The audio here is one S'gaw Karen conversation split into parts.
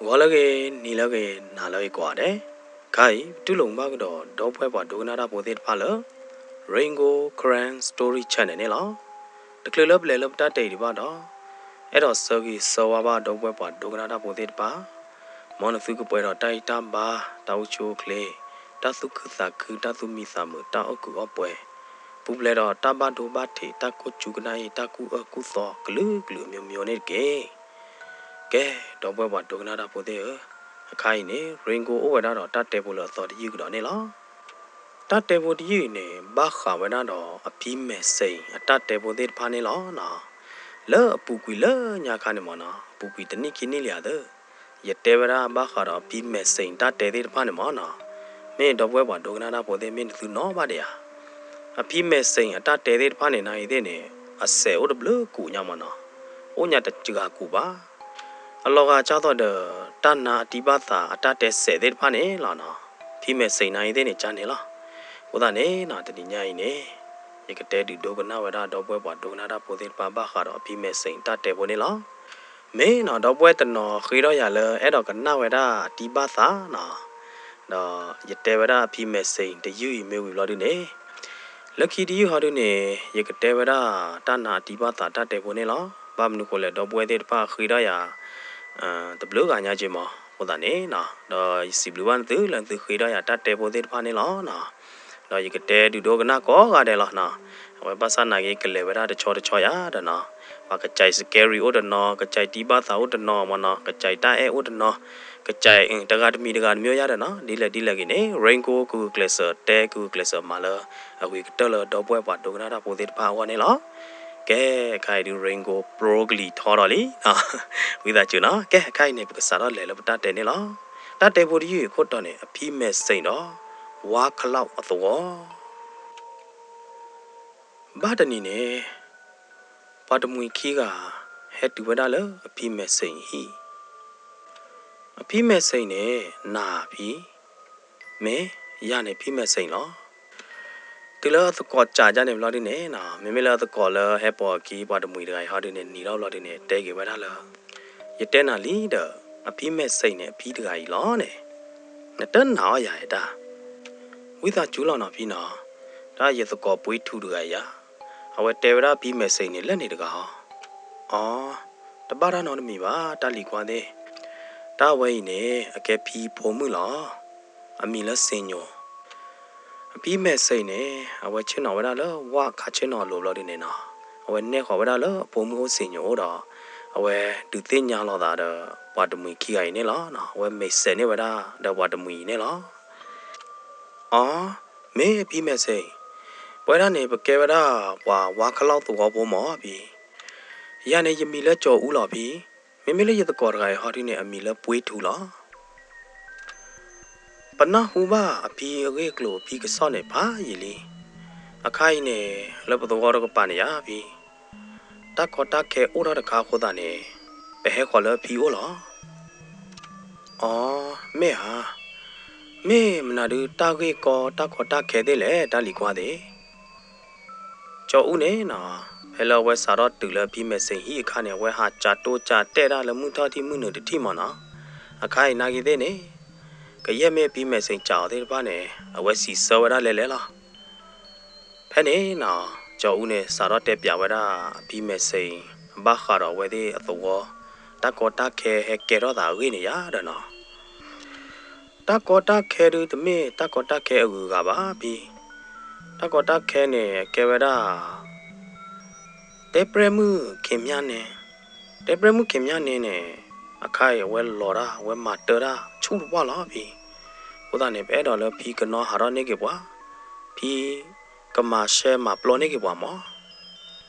ဂီၤလၢအဂ့ၤ, နံၤလၢအဂ့ၤ, နၤလၢအဂ့ၤကိးဂၤဒဲး, ခဲအံၤ ပတူၢ်လိာ်မုာ်ဘၣ်ကဒီး ဒီပုၢ်ဝဲၢ်ပှၤဒိကနၣ်တၢ်ဖိသ့ၣ်တဖၣ်လၢ Rain Gold Karen Story Channel န့ၣ်လီၤ. တချုးလၢပလဲၤလၢပတၢ်တဲအံၤဒံးဘၣ်ဒီး, အဲၣ်ဒိးဆၢဂ့ၤဆၢဝါဘၣ်ဒီပုၢ်ဝဲၢ်ပှၤဒိကနၣ်တၢ်ဖိသ့ၣ်တဖၣ်, မ်နသုကပှဲၤဒီးတၢ်အံၣ်တၢ်ဘါ, တၢ်အိၣ်ဆူၣ်အိၣ်ချ့, တၢ်သူၣ်ခုသးခု, တၢ်သူၣ်မံသးမုာ်, တၢ်အီၣ်ကုာ်အီၣ်ပှဲၤ, ပူၤဖျဲးဒီးတၢ်ဘၣ်ဒိဘၣ်ထံး, တၢ်ကိၢ်စူကနၣ်အံၤ, တၢ်ကူၣ်အၢကူၣ်သီကလုာ်ကလုာ်အမျိုးမျိုးန့ၣ်တက့ၢ်. ကဲ, ဒီပုၢ်ဝဲၢ်ပှၤဒိကနၣ်တၢ်ဖိသ့ၣ်ဧၢ, အခါအံၤန့ၣ် Rain Gold အိၣ်ဝဲဒၣ်ဒီးတၢ်တဲဖိလၢအသီတယုၢ်ကဒီးန့ၣ်လီၤ. တၢ်တဲဖိတယုၢ်အံၤန့ၣ် ဘၣ်ဃးဝဲဒၣ်ဒီးအဖံမဲာ်စ့ၣ်အတၢ်တဲဖိသ့ၣ်တဖၣ်န့ၣ်လီၤနီၤ. လၢအပူၤကွံာ်လၢညါခါန့ၣ်မ့ၢ်နီၤ, အပူၤကွံာ်တနံၣ်ခံနံၣ်လံဧါသၢ, ယတဲဝဲဒၣ်ဘၣ်ဃးဒီးအဖံမဲာ်စ့ၣ်တၢ်တဲသ့ၣ်တဖၣ်န့ၣ်မ့ၢ်နီၤ, မ့ၢ်ဒီပုၢ်ဝဲၢ်ပှၤဒိကနၣ်တၢ်ဖိသ့ၣ် မ့ၢ်နသုနီၣ်ဘၣ်ဒံးဧါ. အဖံမဲာ်စ့ၣ်အတၢ်တဲသ့ၣ်တဖၣ်န့ၣ် နၤအံၤသ့ၣ်န့ၣ် အစဲးအိၣ်တဘျုးကူာ်ညါမ့ၢ်နီၤ, အိၣ်ညါတစှၤကူာ်ဘၣ်. အလီၤဂာ်ကၢ်သိးဒီး တၢ်နါအတံၢ်ဘၣ်သးအတၢ်တဲစဲးသ့ၣ်တဖၣ်န့ၣ်လီၤနီၤ, ဖံမဲာ်စ့ၣ်နၤအံၤသ့ၣ်န့ၣ် ကၢ်န့ၣ်လီၤ. အဃိသတးန့ၣ်နီၤ, တနံၤညါအံၤန့ၣ် ယကတဲဒုးဒိကနၣ်ဝဲဒၣ်ဒီပုၢ်ဝဲၢ်ပှၤဒိကနၣ်တၢ်ဖိသ့ၣ်တဖၣ် ဘၣ်ဃးဒီးအဖံမဲာ်စ့ၣ်တၢ်တဲဖိန့ၣ်လီၤ. မ့ၢ်နီၤ, ဒီပုၢ်ဝဲၢ်တနီၤဃ့ထီၣ်ယၤလၢအဲၣ်ဒိးကနၣ်ဝဲဒၣ်အတံၢ်ဘၣ်သးနီၤ, ဒီးယတဲဝဲဒၣ်အဖံမဲာ်စ့ၣ်တယုၢ်အံၤမ့ၢ်ဝံၤဘျီဒုန့ၣ်, လၢခံတယုၢ်ဟီဒုန့ၣ် ယကတဲဝဲဒၣ်တၢ်နါအတံၢ်ဘၣ်သးတၢ်တဲဖိန့ၣ်လီၤ. ဘၣ်မနုၤဃိလဲၣ်, ဒီပုၢ်ဝဲၢ်သ့ၣ်တဖၣ်ဃ့ထီၣ်ယၤ တဘျုးဂၤညါက့မး, အဃိသတးန့ၣ်နီၤ, ဒီးယစံးဘျုးဘၣ်နသုလၢနသုဃ့ထီၣ်ယၤတၢ်တဲဖိသ့ၣ်တဖၣ်န့ၣ်လီၤနီၤ. ဒီးယကတဲဒုးဒိကနၣ်ကိးဂၤဒဲးလီၤနီၤ. အဝဲဘၣ်ဆၣ်နာ်က့ကလဲၤဝဲဒၣ်တဆီတဆီယၤဒီးနီၤ, ပှၤကစၢ် scary အိၣ်တနီၤ, ကစၢ်တံၢ်ဘၣ်သးအိၣ်တနီၤမ့ၢ်နီၤ, ကစၢ်တၢ်အဲၣ်အိၣ်တနီၤ, ကစၢ်တဂၤတမံၤတဂၤတမံၤယၤဒီးနီၤ, ဒ်လဲၣ်ဒ်လဲၣ်ဂ့ၤန့ၣ် Rain Gold ကဂုာ်ကျဲးစၢးတဲကဂုာ်ကျဲးစၢးမၤလၢ အဂ့ၤကတၢၢ်လၢဒီပုၢ်ဝဲၢ်ပှၤဒိကနၣ်တၢ်ဖိသ့ၣ်တဖၣ်အဂီၢ်န့ၣ်လီၤ. ကဲ, အခါအံၤဒုး Rain Gold ပျိကလံၤထီထီၣ်လံ ဝံသးစူၤနီၤ. ကဲ, အခါအံၤန့ၣ် ပကစးထီၣ်လဲၤလၢပတၢ်တဲန့ၣ်လီၤ. တၢ်တဲဖိတယုၢ်အံၤအခိၣ်တီန့ၣ် အဖံမဲာ်စ့ၣ်ဒီး ဝါခလီၢ်အသဝီ. ဘၣ်တနံၤန့ၣ် ပှၤတမှံၤခံဂၤ ဟဲတုၤဝဲဒၣ်လၢအဖံမဲာ်စ့ၣ်အဟံၣ်. အဖံမဲာ်စ့ၣ်န့ၣ် နၤဖံ, မ့ၢ်ယၤန့ၣ်ဖံမဲာ်စ့ၣ်လီၤ. တုၤလၢအသကိးစံးယၤန့ၣ်ဘျီဒုန့ၣ်, မ့မ့ၢ်လၢအသကိးလၢဟဲပိာ်အခံ ပှၤတမှံၤတဂၤအံၤဟီဒုန့ၣ် နံၤထီၣ်ဘျီဒုန့ၣ် တဲက့ၤဝဲဒၣ်လၢ ယတဲနၤလံဒီး အဖံမဲာ်စ့ၣ်န့ၣ် အဖံတဂၤအံၤလီၤန့ၣ်, နတနာ်အီၤယၤဧါတၢ်. ဝံသးစူၤလီၤနီၤဖံနီၤ, တၢ်ယသကိးပှ့ၤထူတဂၤအံၤဧါ, အဝဲတဲဝဲဒၣ်ဖံမဲာ်စ့ၣ်န့ၣ်လၢန့ၣ်တဂၤဧါ. အီ, တဘၣ်တၢ်နီတမံၤဘၣ် တၢ်လံၤခွါသ့ၣ်, တၢ်ဝဲအံၤန့ၣ် အကဲဖံဖိမုၣ်လီၤ. အမံၤလၢစ့ၣ်ညိၣ်. အဖံမဲာ်စ့ၣ်န့ၣ် အဝဲဆ့ၣ်နီၤဝဲဒၣ်လၢဝၣ်ခးဆ့ၣ်နီၤအလိၤဘျီဒုန့ၣ်နီၤ, အဝဲနဲၣ်ဃီၤဝဲဒၣ်လၢအဖိမုၣ်အိၣ်စ့ၣ်ညိၣ်အိၣ်ဒီး အဝဲဒုးသ့ၣ်ညါလိာ်သးဒီး ပှၤတမှံၤခံဂၤအံၤန့ၣ်လီၤ. အဝဲမဲာ်စ့ၣ်န့ၢ်ဝဲဒၣ်ဒီးပှၤတမှံၤအံၤန့ၣ်လီၤ. အီ, မ့ၢ်ဖံမဲာ်စ့ၣ်, ပဝဲဒၣ်န့ၣ် ပကဲဝဲဒၣ်ပှၤဝါခလီၢ်သဝီဖိမၢ်ဖံ. ယၤန့ၣ် ယမံၤလၢကၠီၤအူလီၤဖံ, မ့မ့ၢ်လၢယသကိးတဂၤအံၤဟီဒုန့ၣ် အမံၤလၢပှ့ၤထူလီၤ. ပနၢ်ဟူဘၣ်အဖံအဂ့ၢ်အကျိၤအဖံကစီၣ်န့ၣ်ဖးယံာ်လံ. အခါအံၤန့ၣ် လၢပသဝီတကပၤန့ၣ်ယါဖံ, တၢ်ကီတၢ်ခဲအိၣ်ထီၣ်တခါအဃိသတးန့ၣ် ပဟဲဃီၤလၢအဖံအိၣ်လီၤ. အီ, မ့ၢ်ဧါ, မ့ၢ်မနုၤဒုးတၢ်ဂ့ၢ်ကီတၢ်ကီတၢ်ခဲသ့ၣ်လဲၣ် တၢ်လံၤကွၢ်သ့ၣ်. ကၠီၤအူန့ၣ်နီၤ, ဖဲလၢအဝဲစးထီၣ်တုၤလၢအဖံမဲာ်စ့ၣ်ဟံၣ်အခါန့ၣ် အဝဲဟးကၠးတိၢ်ကၠးတဲာ်တၢ်လၢမုၢ်ထီၣ်ထံၣ်မုၢ်နုာ်တထံၣ်မၢ်နီၤ. အခါအံၤနာ်က့သ့ၣ်န့ၣ် ကယဲၢ်မ့ၢ်အဖံမဲာ်စ့ၣ်စံးအီၤသ့ၣ်တဖၣ်န့ၣ် အဝဲစံးဆၢဝဲဒၣ်လဲၤလဲၤလီၤ. ဖဲန့ၣ်နီၤ, ကၠီၤအူန့ၣ် စးထီၣ်တဲပၠးဝဲဒၣ်အဖံမဲာ်စ့ၣ် ဘၣ်ဃးဒီးအဝဲသ့ၣ်အသဝီ တၢ်ကီတၢ်ခဲဟဲကဲထီၣ်သးအဂ့ၢ်န့ၣ်ယါဒီးနီၤ. တၢ်ကီတၢ်ခဲဒုးတမ့ၢ်တၢ်ကီတၢ်ခဲအဂုၤအဂၤဘၣ်ဖံ. တၢ်ကီတၢ်ခဲန့ၣ် ကဲဝဲဒၣ် တဲပြဲမုၣ်ခင်ဗျာနင်း, တဲပြဲမုၣ်ခင်ဗျာနင်းန့ၣ် အခါအံၤအဝဲလီၤတၢ် အဝဲမၤတၢ်တၢ်ဆူၣ်တပှၢ်လီၤဖံ. အဃိသတးန့ၣ် ပအဲၣ်ဒိးလၢဖံကနီၣ်ဟးထီၣ်န့ၢ်က့ၤပှၤ, ဖံကမၤရှဲမၤပျီန့ၢ်က့ၤပှၤမၢ်.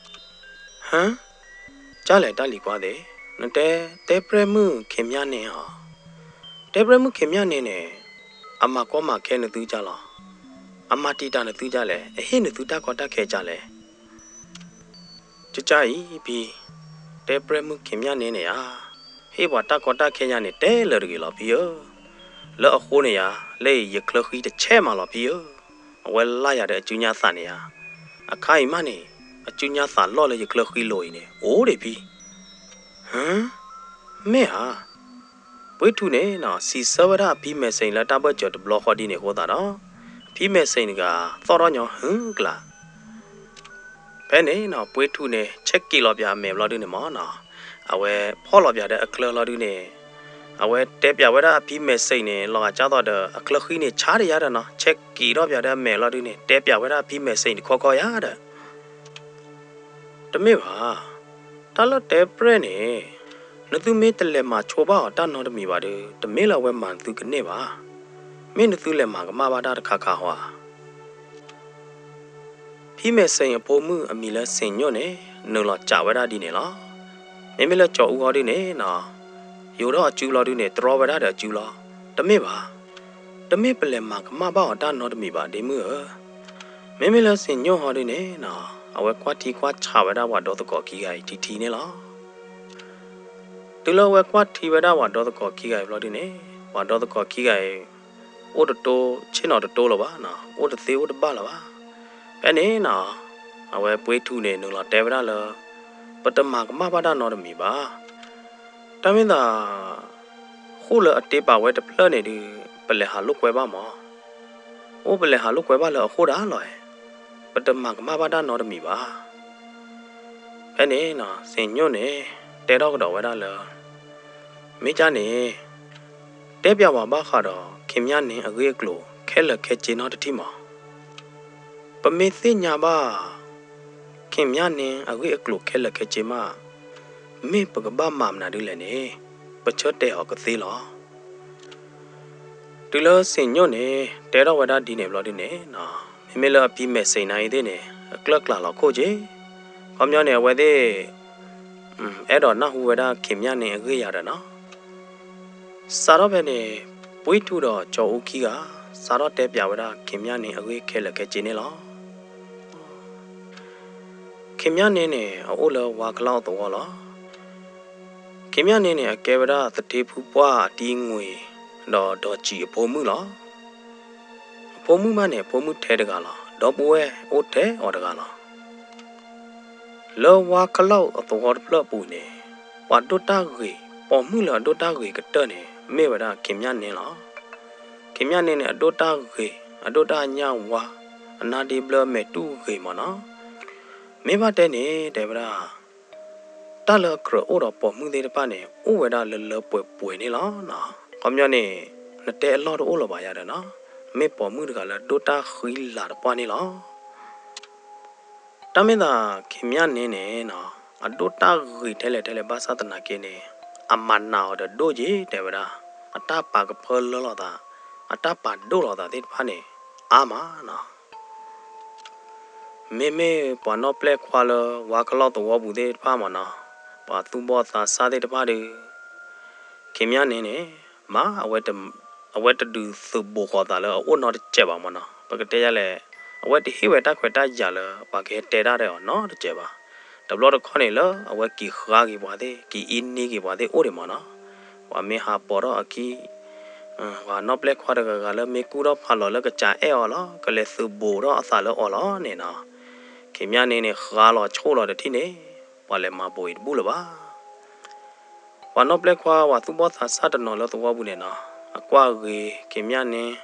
ဟၢ, ကၢ်လဲၣ်တၢ်လံၤကွၢ်သ့ၣ်, နတဲ တဲပြဲမုၣ်ခင်ဗျာနင်း ဧါ. တဲပြဲမုၣ်ခင်ဗျာနင်းန့ၣ် အမၤကီမၤခဲနသုကၢ်လီၤ. အမၤတံာ်တာ်နသုကၢ်လဲၣ်, အဟ့ၣ်နသုတၢ်ကီတၢ်ခဲကၢ်လဲၣ်. ကၢ်ကၢ်အံၤဖံ, တဲပြဲမုၣ်ခင်ဗျာနင်းန့ၣ်ဧါ, ဟ့ၣ်ပှၤတၢ်ကီတၢ်ခဲညါန့ၣ် တဲလၢာ်တဂ့ၤလီၤဖံဧၢ. လၢအဃိန့ၣ်ယါ, လၢအံၤယချၢဃံတဆဲးမးလီၤဖံဧၢ. အဝဲလၢ်ယၤဒီးအစုညါသးန့ၣ်ဧါ. အခါအံၤမးန့ၣ် အစုညါသးလီၢ်လၢယချၢဃံလိၤအံၤန့ၣ် အိၣ်ဒံးဖံ. ဟၢ, မ့ၢ်ဧါ. ပှ့ၤထူၣ်န့ၣ်နီၤ စံးဆၢဝဲဒၣ်အဖံမဲာ်စ့ၣ်လၢတၢ်ဘၢၣ်စၢၤတဘျီဃီဒ်န့ၣ်အဃိသတးဒီး အဖံမဲာ်စ့ၣ်တဂၤသီၣ်ထီၣ်ညီဟုကျး ဖဲန့ၣ်နီၤ ပှ့ၤထူၣ်န့ၣ် ဆဲးက့ၤလီၤပၠးအမဲာ်ဘျီဒုန့ၣ်မ့ၢ်နီၤ, အဝဲဖီၣ်လီၤပၠးဒီးအချၢလီၤဒုန့ၣ် အဝဲတဲပၠးဝဲဒၣ်အဖံမဲာ်စ့ၣ်န့ၣ် လီၤဂာ်ကၢ်သိးဒီးအချၢဃံန့ၣ် ဆါတယါဒီးနီၤ ဆဲးက့ၤထီၣ်ပၠးဒီးအမဲာ်လီၤဒုန့ၣ် တဲပၠးဝဲဒၣ်အဖံမဲာ်စ့ၣ်တခီခီယါဒီး တမ့ၢ်ဘၣ်. တၢ်လၢတဲပြဲၢ်န့ၣ် နသုမ့ၢ်တလဲၤမၤဆိဘၣ်အီၤတၢ်နီတမံၤဘၣ်ဒီး တမ့ၢ်လၢအဝဲမၤနသုကန့ၢ်ဘၣ်. မ့ၢ်နသုလဲၤမၤကမၣ်ဘၣ်တၢ်တခါခါဧါ. ဖံမဲာ်စ့ၣ်အဖိမုၣ်အမံၤလၢစ့ၣ်ညိၣ်န့ၣ် နုာ်လီၤစံးဝဲဒၣ်ဒ်န့ၣ်လီၤ. မ့မ့ၢ်လၢကၠီၤအူဃီဒုန့ၣ်နီၤ ယိၤထီၣ်အစုလီၤဒုန့ၣ် တြီဝဲဒၣ်ဒီးအစုလီၤ. တမ့ၢ်ဘၣ်. တမ့ၢ်ပလဲၤမၤကမၣ်ဘၣ်အီၤတၢ်နီတမံၤဘၣ်ဒ့မုၣ်ဧၢ. မ့မ့ၢ်လၢစ့ၣ်ညိၣ်ဟီဒုန့ၣ်နီၤ အဝဲကွၢ်ထံကွၢ်ဆးဝဲဒၣ်ပှၤဒီသကိးခံဂၤအံၤထံထံန့ၣ်လီၤ. တုၤလၢအဝဲကွၢ်ထံဝဲဒၣ်ပှၤဒီသကိးခံဂၤအံၤဘျီဒုန့ၣ် ပှၤဒီသကိးခံဂၤအံၤ အိၣ်တတိ ဆ့ၣ်နီၤတတိလၢၤဘၣ်နီၤ အိၣ်တသ့အိၣ်တဘၣ်လၢၤဘၣ်. ဖဲန့ၣ်နီၤ အဝဲပှ့ၤထူၣ်န့ၣ် နုာ်လီၤတဲဝဲဒၣ်လၢ ပတမၤကမၣ်ဘၣ်တၢ်နီတမံၤဘၣ်. တၢ်မ့ၢ်သး ဃိၣ်လၢအတ့ပာ်ဝဲတဖျၢၣ်န့ၣ်ဒုး ပလဲၤဟးလိာ်ကွဲဘၣ်မး. အိၣ်ပလဲၤဟးလိာ်ကွဲဘၣ်လၢအဃိၣ်ဒၣ်လီၤ. ပတမၤကမၣ်ဘၣ်တၢ်နီတမံၤဘၣ်. ဖဲန့ၣ်နီၤ စ့ၣ်ညိၣ်န့ၣ် တဲထီၣ်ကဒီးဝဲဒၣ်လၢ မ့ၢ်ကၢ်န့ၣ် တဲပၠးဝဲဘၣ်ဃးဒီး ခင်ဗျာနင်း အဂ့ၢ်အကျိၤခဲလၢာ်ခဲဆ့နီတထံၣ်မး. ပမ့ၢ်သ့ၣ်ညါဘၣ် ခင်ဗျာနင်း အဂ့ၢ်အကျိၤခဲလၢာ်ခဲဆ့မး မ့ၢ်ပကဘၣ်မၤမနုၤဒ်လဲၣ်န့ၣ် ပဆၢတဲာ်အီၤကသ့လီၤ. တုၤလၢစ့ၣ်ညိၣ်န့ၣ် တဲထီၣ်ဝဲဒၣ်ဒ်န့ၣ်ဘျီဒုန့ၣ်နီၤ မ့မ့ၢ်လၢအဖံမဲာ်စ့ၣ်နၤအံၤသ့ၣ်န့ၣ် အကျၢၢ်ကျးလီၤခိၣ်က့ၤ. ခီပညီန့ၣ် အဝဲသ့ၣ် အဲၣ်ဒိးနၢ်ဟူဝဲဒၣ် ခင်ဗျာနင်း အဂ့ၢ်ယၤဒီးနီၤ စးထီၣ်ဖဲန့ၣ် ပှ့ၤထူၣ်ဒီးကၠီၤအူခံဂၤ စးထီၣ်တဲပၠးဝဲဒၣ် ခင်ဗျာနင်း အဂ့ၢ်ခဲလၢာ်ခဲဆ့န့ၣ်လီၤ. ခင်ဗျာနင်း န့ၣ် အအိၣ်လၢဝါကလီၢ်အသဝီလီၤ. ခင်ဗျာနင်း န့ၣ် အကဲဝဲဒၣ်သထ့ဖုပှၢ်အတံၤငွေ ဒီးဒီးစံၣ်အဖိမုၣ်လီၤ. အဖိမုၣ်မးန့ၣ် အဖိမုၣ်ထဲတဂၤလီၤ. ဒီပုၢ်ဝဲၢ်အိၣ်ထဲအီၤတဂၤလီၤ. လၢဝါကလီၢ်အသဝီတဖျၢၣ်အပူၤန့ၣ် ပှၤဒိၣ်တၢ်ဂ့ၤ ပိာ်မုၣ်လၢအဒိၣ်တၢ်ဂ့ၤကတၢၢ်န့ၣ် မ့ၢ်ဝဲဒၣ် ခင်ဗျာနင်း လီၤ. ခင်ဗျာနင်း န့ၣ် အဒိၣ်တၢ်ဂ့ၤ အဒိၣ်တၢ်ညၣ်ဝါ အနါဒ့ဘျၢမဲာ်တူၢ်ဂ့ၤမးနီၤ. မ့ၢ်ဘၣ်တဲန့ၣ် တဲဝဲဒၣ် တၢ်လၢအကြၢးအိၣ်ဒီးပိာ်မုၣ်သ့ၣ်တဖၣ်န့ၣ် အိၣ်ဝဲဒၣ်လၢလၢပှဲၤပှဲၤန့ၣ်လီၤ. ခီပညီန့ၣ် နတဲအလီၢ်တအိၣ်လၢၤဘၣ်ယၤဒီးနီၤ မ့ၢ်ပိာ်မုၣ်တဂၤလၢဒိၣ်တၢ်ဃံလၤတပှၢ်န့ၣ်လီၤ. တၢ်မ့ၢ်သး ခင်ဗျာနင်း န့ၣ်နီၤ အဒိၣ်တၢ်ဂ့ၤထဲလဲၣ်ထဲလဲၣ်ဘၣ်ဆၣ်သနာ်က့န့ၣ် အမၤနးအီၤဒီးဒိၣ်က့ၤ တဲဝဲဒၣ် အတၢ်ပာ်ကဖၢလၢလိာ်သး အတၢ်ပာ်ဒိၣ်လိာ်သးသ့ၣ်တဖၣ်န့ၣ် အါမးနီၤ. မ့မ့ၢ်ပှၤနီၣ်ပျဲၢ်ခွါလၢဝါကလီၢ်သဝီပူၤသ့ၣ်တဖၣ်မးနီၤ ပှၤသူၣ်ဘီၣ်သးစၢ်သ့ၣ်တဖၣ်ဒီး ခင်ဗျာနင်း န့ၣ် မး အဝဲတဒုးသုးဘူးဃီၤသးလၢအအိၣ်နီတစဲးဘၣ်မးနီၤ. ပကတဲယလဲၣ် အဝဲတဟ့ၣ်ဝဲတၢ်ခွဲးတၢ်ယာ်လၢ ပှၤကဟဲတဲတၢ်ဒီးအီၤနီတစဲးဘၣ်. တဘျီတခီၣ်န့ၣ်လၢအဝဲက့ၤဃါက့ၤပှၤသ့ၣ် က့ၤအ့န့က့ၤပှၤသ့ၣ်အိၣ်ဒံးမးနီၤ. ပှၤမ့ၢ်ဟးပိာ်ထီၣ်အခံ ပှၤနီၣ်ပျဲၢ်ခွါတဂၤဂၤလၢမ့ၢ်ကူၣ်ထီၣ်ဖးလီၤလၢကစၢ်အဲၣ်အီၤလီၤ ကလဲၤသုးဘူးထီၣ်အသးလၢအီၤလီၤန့ၣ်နီၤ. ခင်ဗျာနင်း န့ၣ် ဃါလီၤဆိၣ်လီၤတထံၣ်န့ၣ် ပှၤလဲၤမၤဘူးအံၤတဘူၣ်လၢၤဘၣ်. ပှၤနီၣ်ပျဲၢ်ခွါ ပှၤသူၣ်ဘီၣ်သးစၢ်တနီၤလၢသဝီပူၤန့ၣ်နီၤ အကွၢ်ဂ့ၤ ခင်ဗျာနင်း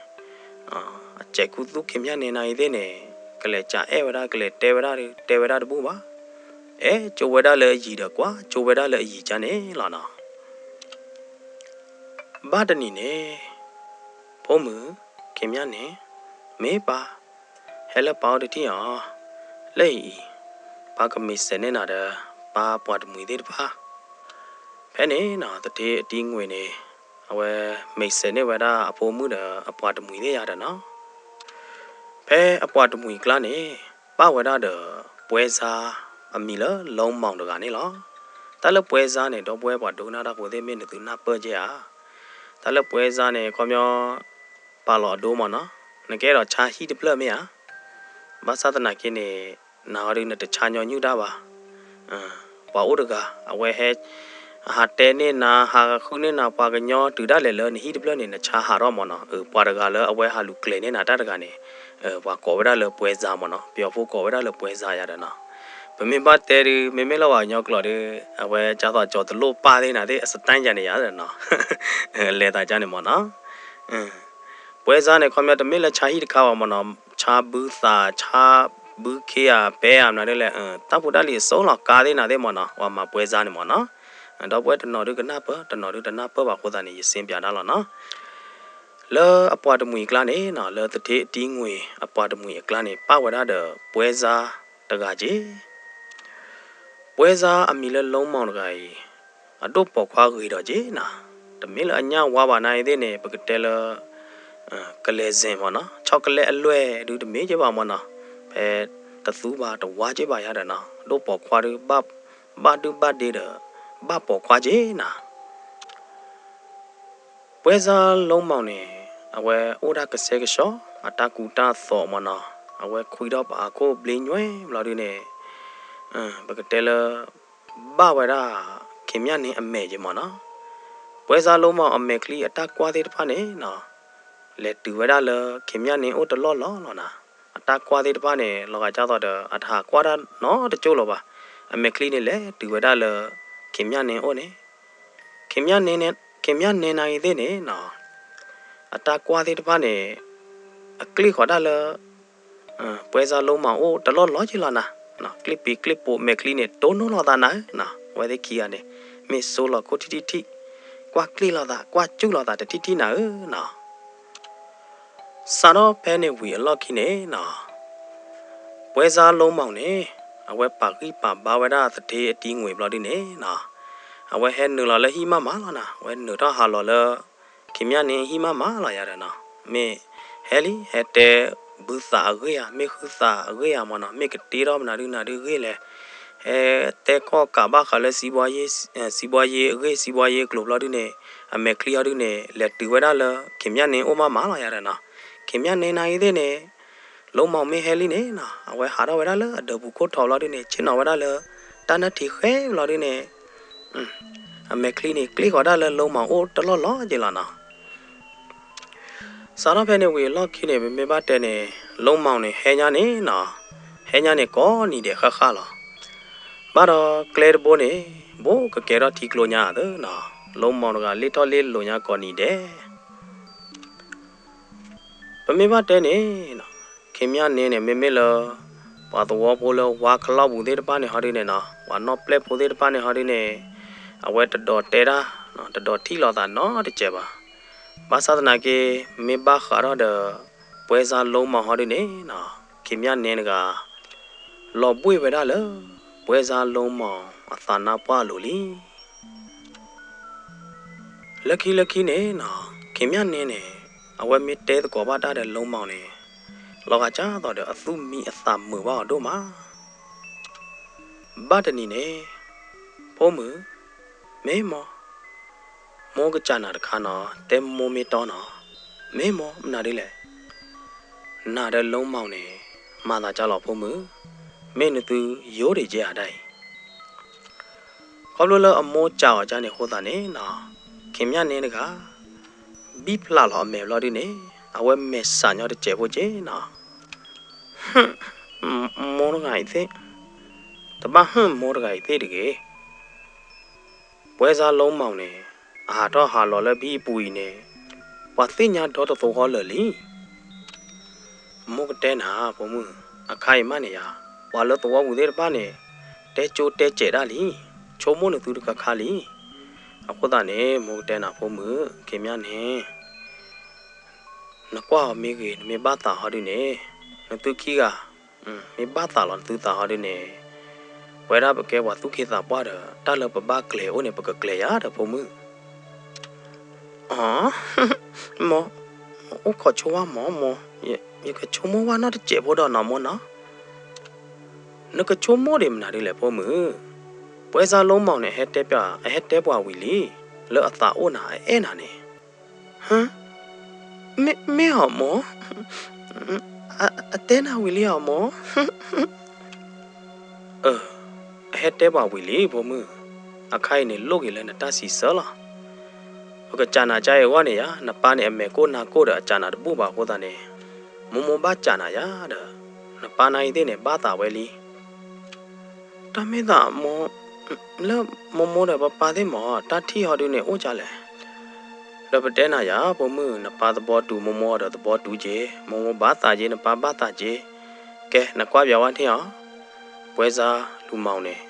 အစဲးခူသူၣ် ခင်ဗျာနင်း နၤအံၤသ့ၣ်န့ၣ် ကလဲၤကၢ်အဲၣ်ဝဲဒၣ် ကလဲၤတဲဝဲဒၣ် တဲဝဲဒၣ်တဘူၣ်ဘၣ်. အဲၣ်ကၠိဝဲဒၣ်လၢအယံၤဒီးကွၢ်ကၠိဝဲဒၣ်လၢအယံၤကၢ်န့ၣ်လီၤနီၤ. ဘၣ်တနံၤန့ၣ် ဖိမုၣ် ခင်ဗျာနင်း မ့ၢ်ပၢ် ဟဲလၢပၢ်အိၣ်တထံၣ်အီၤ, လၢအံၤအံၤ ပၢ်ကမ့ၢ်စဲးန့ၢ်နၤဒီး ပၢ်ပှၤတမှံၤသ့ၣ်တဖၣ်. ဖဲန့ၣ်နီၤ သထ့အတံၤငွေန့ၣ် အဝဲမ့ၢ်စဲးန့ၢ်ဝဲဒၣ်အဖိမုၣ်ဒီးအပှၤတမှံၤသ့ၣ်ယါဒီးနီၤ. ဖဲအပှၤတမှံၤအကျါန့ၣ် ပၣ်ဝဲဒၣ်ဒီး ပွဲစား အမံၤလၢ လုံးမောင် တဂၤန့ၣ်လီၤ. တၢ်လၢ ပွဲစား န့ၣ် ဒီပုၢ်ဝဲၢ်ပှၤဒိကနၣ်တၢ်ဖိသ့ၣ် မ့ၢ်နသုနၢ်ပၢၢ်က့ဧါ. တၢ်လၢ ပွဲစား န့ၣ် ခီပညီ ပာ်လီၤအဒိမးနီၤ, နကအဲၣ်ဒိးဆါဟံၣ်တဖျၢၣ်မ့ၢ်ဧါ. ဘၣ်ဆၣ်သနာ်က့န့ၣ် နၤအီၤဒုးနတဆါညီနုၢ်တၢ်ဘၣ်. ပှၤအိၣ်တဂၤ အဝဲဟဲ ဟးတဲန့ၢ်နၤ ဟးဃုန့ၢ်နၤ ပှၤကညီတုၤဒၣ်လဲာ်လၢနဟံၣ်တဖျၢၣ်န့ၣ် နဆါဟးထီၣ်မးနီၤ. ပှၤတဂၤလၢအဝဲဟးလူၤကျဲၤန့ၢ်နၤတၢ်တဂၤန့ၣ် ပှၤကိးဝဲဒၣ်လၢ ပွဲစား မးနီၤ, ပယီၤဖိကိးဝဲဒၣ်လၢ ပွဲစား ယၤဒီးနီၤ. ပွဲစား ပမ့ၢ်ဘၣ်တဲဒုး မ့မ့ၢ်လၢပှၤကညီကျိာ်ဒီး အဝဲကၢ်သိးကၠီၤတလိၣ်ပၢ်သ့ၣ်နၤသ့ၣ် အစတၢ်ယၤန့ၣ်ယၤနီၤ, လဲၤသးကၢ်န့ၣ်မ့ၢ်နီၤ. ပွဲစားန့ၣ်ခီပညီတမ့ၢ်လၢဆါဟံၣ်တခါဘၣ်မ့ၢ်နီၤ, ဆါဘုသး ဆါဘုခ့ဧါ ပဲဧါ မနုၤဒ်လဲၣ်, တၢ်ဖိတၢ်လံၤအစိလီၤ ကါသ့ၣ်နၤသ့ၣ်မ့ၢ်နီၤ, ပှၤမၤပွဲစားန့ၣ်မ့ၢ်နီၤ. ဒီပုၢ်ဝဲၢ်တနီၤဒုးကနၢ်ပၢၢ် တနီၤဒုးတနၢ်ပၢၢ်ဘၣ်အဃိသတးန့ၣ် ယစ့ပၠးဒၣ်လီၤနီၤ. လၢအပှၤတမှံၤအကျါန့ၣ်နီၤ, လၢသထ့အတံၤငွ့ၤ အပှၤတမှံၤအကျါန့ၣ် ပၣ်ဝဲဒၣ်ဒီးပွဲစားတဂၤက့ၤ ပွဲစားအမံၤလၢ လိမီၤ တဂၤအံၤ အဒိၣ်ပိာ်ခွါဂ့ၤဒီးက့ၤနီၤ, တမ့ၢ်လၢအညၣ်ဝါဘၣ်နၤအံၤသ့ၣ်န့ၣ် ပကတဲလၢ ကလဲၤစ့ၣ်မ့ၢ်နီၤ, ဆီကလဲအလွဲၢ်ဒုးတမ့ၢ်က့ၤဘၣ်မ့ၢ်နီၤ, ဖဲတသူဘၣ်တဝါက့ၤဘၣ်ယၤဒီးနီၤ, ဒိၣ်ပိာ်ခွါဒုး ဘၣ်ဒုဘၣ်ဒ့ဒီး ဘၣ်ပိာ်ခွါက့ၤနီၤ. ပွဲစား လိမီၤ န့ၣ် အဝဲအိၣ်ဒၣ်ကစဲကဆှီ အတၢ်ကူတၢ်သိးမ့ၢ်နီၤ, အဝဲခွံထီၣ်ပာ်အခိၣ်ဘျ့ညွဲၣ်ဘျီဒုန့ၣ် ပကတဲလၢ ဘၣ်ဝဲဒၣ် ခင်မြတ်နှင်း အမဲာ်က့ၤမ့ၢ်နီၤ. ပွဲစား လိမီၤ အမဲာ်ချံအတၢ်ကွၢ်သ့ၣ်တဖၣ်န့ၣ်နီၤ, လဲၤတုၤဝဲဒၣ်လၢ ခင်မြတ်နှင်း အိၣ်တလီၢ်လီၢ်လီၤနီၤ. အတၢ်ကွၢ်သ့ၣ်တဖၣ်န့ၣ် လီၤဂာ်ကၢ်သိးဒီး အတဟးကွၢ်တၢ်နီတကၠိၢ်လၢၤဘၣ်. အမဲာ်ချံန့ၣ်လဲၤတုၤဝဲဒၣ်လၢ ခင်မြတ်နှင်း အိၣ်န့ၣ် ခင်မြတ်နှင်းန့ၣ် ခင်မြတ်နှင်း နၤအံၤသ့ၣ်န့ၣ်နီၤ, အတၢ်ကွၢ်သ့ၣ်တဖၣ်န့ၣ် အကျ့ၣ်ဃီၤဒၣ်လၢ ပွဲစား လိမီၤ အိၣ်တလီၢ်လီၢ်က့ၤလီၤနီၤ. ကျ့ၣ်ပံၤကျ့ၣ်ပိာ် မဲာ်ချံန့ၣ် တိၢ်နီၣ်လိာ်သးနၤဧၢနီၤ. အဝဲသ့ၣ်ခံဂၤန့ၣ် မ့ၢ်စိလီၤခိၣ်ထံထံထံ, ကွၢ်ကျ့ၣ်လိာ်သး ကွၢ်စူၣ်လိာ်သးတထံထံနၤဧၢနီၤ. စးထီၣ်ဖဲန့ၣ်ဝံၤအလီၢ်ခံန့ၣ်နီၤ, ပွဲစား လိမီၤ န့ၣ် အဝဲပာ်ဂံၢ်ပာ်ဘါဝဲဒၣ်သထ့အတံၤငွ့ၣ်ဘျီဒုန့ၣ်နီၤ, အဝဲဟဲနုာ်လီၤလၢဟံၣ်မးမးလီၤနီၤ. အဝဲနုာ်ထီၣ်ဟးလီၤလၢ ခင်မြတ်နှင်း အဟံၣ်မးမးလီၤယၤဒီးနီၤ. မ့ၢ်ဟဲလံ ဟဲတဲဘုသးအဂ့ၢ်ဧါ, မ့ၢ်ဃုသးအဂ့ၢ်ဧါမ့ၢ်နီၤ, မ့ၢ်ကတ့ထီၣ်မနုၤဒုနၤဒုဂ့ၢ်လဲၣ်. ဟဲတဲကီၢ်ကးဘၣ်ဃးလၢ စီးပွားရေးအဂ့ၢ် စီးပွားရေးအကျိၤဘျီဒုန့ၣ် အမဲာ်ချံဟီဒုန့ၣ် လဲၤတုၤဝဲဒၣ်လၢ ခင်မြတ်နှင်း အိၣ်မးမးလီၤယၤဒီးနီၤ. ခင်မြတ်နှင်း နၤအံၤသ့ၣ်န့ၣ် လိမီၤ မ့ၢ်ဟဲလံန့ၣ်နီၤ, အဝဲဟးထီၣ်ဝဲဒၣ်လၢအဒၢးပူၤခိၣ်ထီဘျီဒုန့ၣ် ဆ့ၣ်နီၤဝဲဒၣ်လၢ တၢ်နၢထံဃဲဘျီဒုန့ၣ် အမဲာ်ချံန့ၣ် ကျ့ၣ်ဃီၤဒၣ်လၢ လိမီၤ အိၣ်တလီၢ်လီၢ်က့ၤလီၤနီၤ. စးထီၣ်ဖဲန့ၣ်ဝံၤအလီၢ်ခံန့ၣ် ပမ့ၢ်ဘၣ်တဲန့ၣ် လိမီၤ န့ၣ် ဟဲညါန့ၣ်နီၤ, ဟဲညါန့ၣ် ကိးနံၤဒဲးဃၣ်ဃၣ်လီၤ. ဘၣ်ဒီးကျဲတဘိန့ၣ် ဘိးကကဲထီၣ်ထံကျိညါအသးနီၤ, လိမီၤ တဂၤ လ့ၣ်ထီၣ်လ့ၣ်လိၤညါကိးနံၤဒဲး ပမ့ၢ်ဘၣ်တဲန့ၣ်နီၤ, ခင်မြတ်နှင်း န့ၣ် မ့မ့ၢ်လၢ ပှၤသဝီဖိလၢဝါကလီၢ်ပူၤသ့ၣ်တဖၣ်န့ၣ်ဟီဒုန့ၣ်နီၤ, ပှၤနီၣ်ပျဲၢ်ဖိသ့ၣ်တဖၣ်န့ၣ်ဟီဒုန့ၣ် အဝဲတဒိးတဲတၢ်, တဒိးထံၣ်လိာ်သးနီတစဲးဘၣ်. ဘၣ်ဆၣ်သနာ်က့ မ့ၢ်ဘၣ်ဃးထီၣ်ဒီး ပွဲစား လိမီၤ ဟီဒုန့ၣ်နီၤ, ခင်မြတ်နှင်း တဂၤ လီၤဘှ့ၣ်ဝဲဒၣ်လၢ ပွဲစား လိမီၤ အသးနါပှၢ်အလိၤလံ. လၢခံလၢခံန့ၣ်နီၤ, ခင်မြတ်နှင်း န့ၣ် အဝဲမ့ၢ်တဲသကိးဘၣ်တၢ်ဒီး လိမီၤ န့ၣ် လီၤဂာ်ကၢ်သိးဒီး အသူၣ်မံအသးမုာ်ဘၣ်အီၤဒိၣ်မး. ဘၣ်တနံၤန့ၣ် ဖိမုၣ်, မ့ၢ်မိၢ်, မိၢ်ကစၢ်နၤတခါနီၤ, တဲမိၢ်မ့ၢ်တီနီၤ. မ့ၢ်မိၢ် မနုၤဒ်လဲၣ်. နၤဒီး လိမီၤ န့ၣ် မၤသးကၢ်လီၤဖိမုၣ်, မ့ၢ်နသုယိၤဒံးကဲဧါဒၣ်အံၤ. ခီဖျိလၢအမိၢ်စံးအီၤကၢ်န့ၣ်အဃိသတးန့ၣ်နီၤ, ခင်မြတ်နှင်း တဂၤ ဘံၣ်ဖျးလီၤအမဲာ်ဘျီဒုန့ၣ် အဝဲမဲာ်ဆှးညီတစဲးဖိက့ၤနီၤ. မိၢ်တဂၤအံၤသ့ၣ်, တဘၣ်ဟုၣ်မိၢ်တဂၤအံၤသ့ၣ်တဂ့ၤ. ပွဲစား လိမီၤ န့ၣ် အဟးထီၣ်ဟးလီၤလၢဘံၣ်အပူၤအံၤန့ၣ် ပှၤသ့ၣ်ညါဒီတသဝီလၢာ်လံ. မိၢ်ကတဲနၤ ဖိမုၣ်, အခါအံၤမးန့ၣ်ယၤ, ပှၤလၢသဝီပူၤသ့ၣ်တဖၣ်န့ၣ် တဲကၠိတဲစဲးဒၣ်လံ, ဆိကမိၣ်နသုတခါခါလံ. အဃိသတးန့ၣ် မိၢ်ကတဲနၤ ဖိမုၣ်, ခင်မြတ်နှင်း နကွၢ်အီၤမ့ၢ်ဂ့ၤ, နမ့ၢ်ဘၣ်သးဟီဒုန့ၣ် နသုခံဂၤ မ့ၢ်ဘၣ်သးလီၤနသုသးဟီဒုန့ၣ် ပဝဲဒၣ်ပကဲပှၤသူၣ်က့သးပှၢ်ဒီး တၢ်လၢပဘၣ်ကျဲၤအိၣ်န့ၣ် ပကကျဲၤယၤဒီး ဖိမုၣ်. အၢ, မိၢ်, အိၣ်ခိးဆိဝဲမိၢ်, မိၢ်, ယကဆိကမိၣ်ဝဲနီတစဲးဖိဒီးနီၤ မိၢ်နီၤ. နကဆိကမိၣ်ဒံးမနုၤဒ်လဲၣ် ဖိမုၣ်. ပွဲစား လိမီၤ န့ၣ် အဟဲတဲပှၤဝံၤလံ, လၢအသးအိၣ်နၤ အအဲၣ်နၤန့ၣ်. ဟၢ, မ့ၢ်ဧါ မိၢ်, အတဲနၤဝံၤလံဧါ မိၢ်. အၢ, အဟဲတဲပှၤဝံၤလံ ဖိမုၣ်. အခါအံၤန့ၣ် လိၣ်က့ၤလၢနတၢ်စံးဆၢလီၤ. ပကစးနၤကါအံၤအဂီၢ်န့ၣ်ယၤ, နပၢ်န့ၣ် အမဲာ်ကိၢ်နါကိၢ်ဒီး အစးနၤတဘူၣ်ဘၣ်အဃိသတးန့ၣ်, မိၢ်မိၢ်ဘၣ်စးနၤယၤဒီး နပၢ်နၤအံၤသ့ၣ်န့ၣ် ဘၣ်သးဝဲလံ. တၢ်မ့ၢ်သး လၢမိၢ်မိၢ်ဒီးပၢ်ပၢ်သ့ၣ်မး တၢ်ထံၣ်ဟီဒုန့ၣ်အိၣ်ကလဲၣ်. ဒီးပတဲနၤယၤ ဖိမုၣ် နပၢ်သဘောတူ မိၢ်မိၢ်ဒီးသဘောတူက့ၤ, မိၢ်မိၢ်ဘၣ်သးက့ၤ နပၢ်ဘၣ်သးက့ၤ, ကဲ နကွၢ်ပၠးဝဲန့ၣ်အီၤ, ပွဲစားလူမောင်န့ၣ်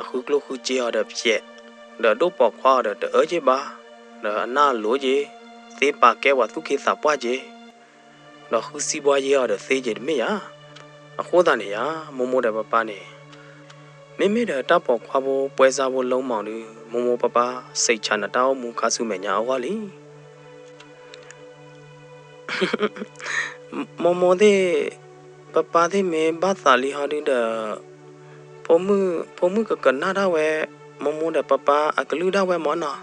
အဃုကျိၣ်ဃုစ့အီၤဒီးဖျဲး, ဒီးဒိၣ်ပိာ်ခွါအီၤဒီးတအၢက့ၤဘၣ်, ဒီးအနၢ်လိၤက့ၤ, သ့ပာ်ကဲပှၤသူၣ်က့သးပှၢ်က့ၤ, ဒီးဃုစံးဘှါယဲအီၤဒီးသ့က့ၤတမ့ၢ်ယၤ. အဃိသတးန့ၣ်ယၤ မိၢ်မိၢ်ဒီးပၢ်ပၢ်န့ၣ် မ့မ့ၢ်ဒီးတၢ်ပိာ်ခွါဖိ ပွဲစားဖိ လူမောင်ဒုး မိၢ်မိၢ်ပၢ်ပၢ် စိတ်ချ နတၢ်အိၣ်မူခါဆူမဲာ်ညါအဂီၢ်လံ. မိၢ်မိၢ်သ့ၣ် ပၢ်ပၢ်သ့ၣ်မ့ၢ်ဘၣ်သးလံဟီဒုဒီး ဖိမုၣ်ကကနၣ်ဒၣ်ဝဲ မိၢ်မိၢ်ဒီးပၢ်ပၢ်အကလုၢ်ဒၣ်ဝဲမၢ်နီၤ.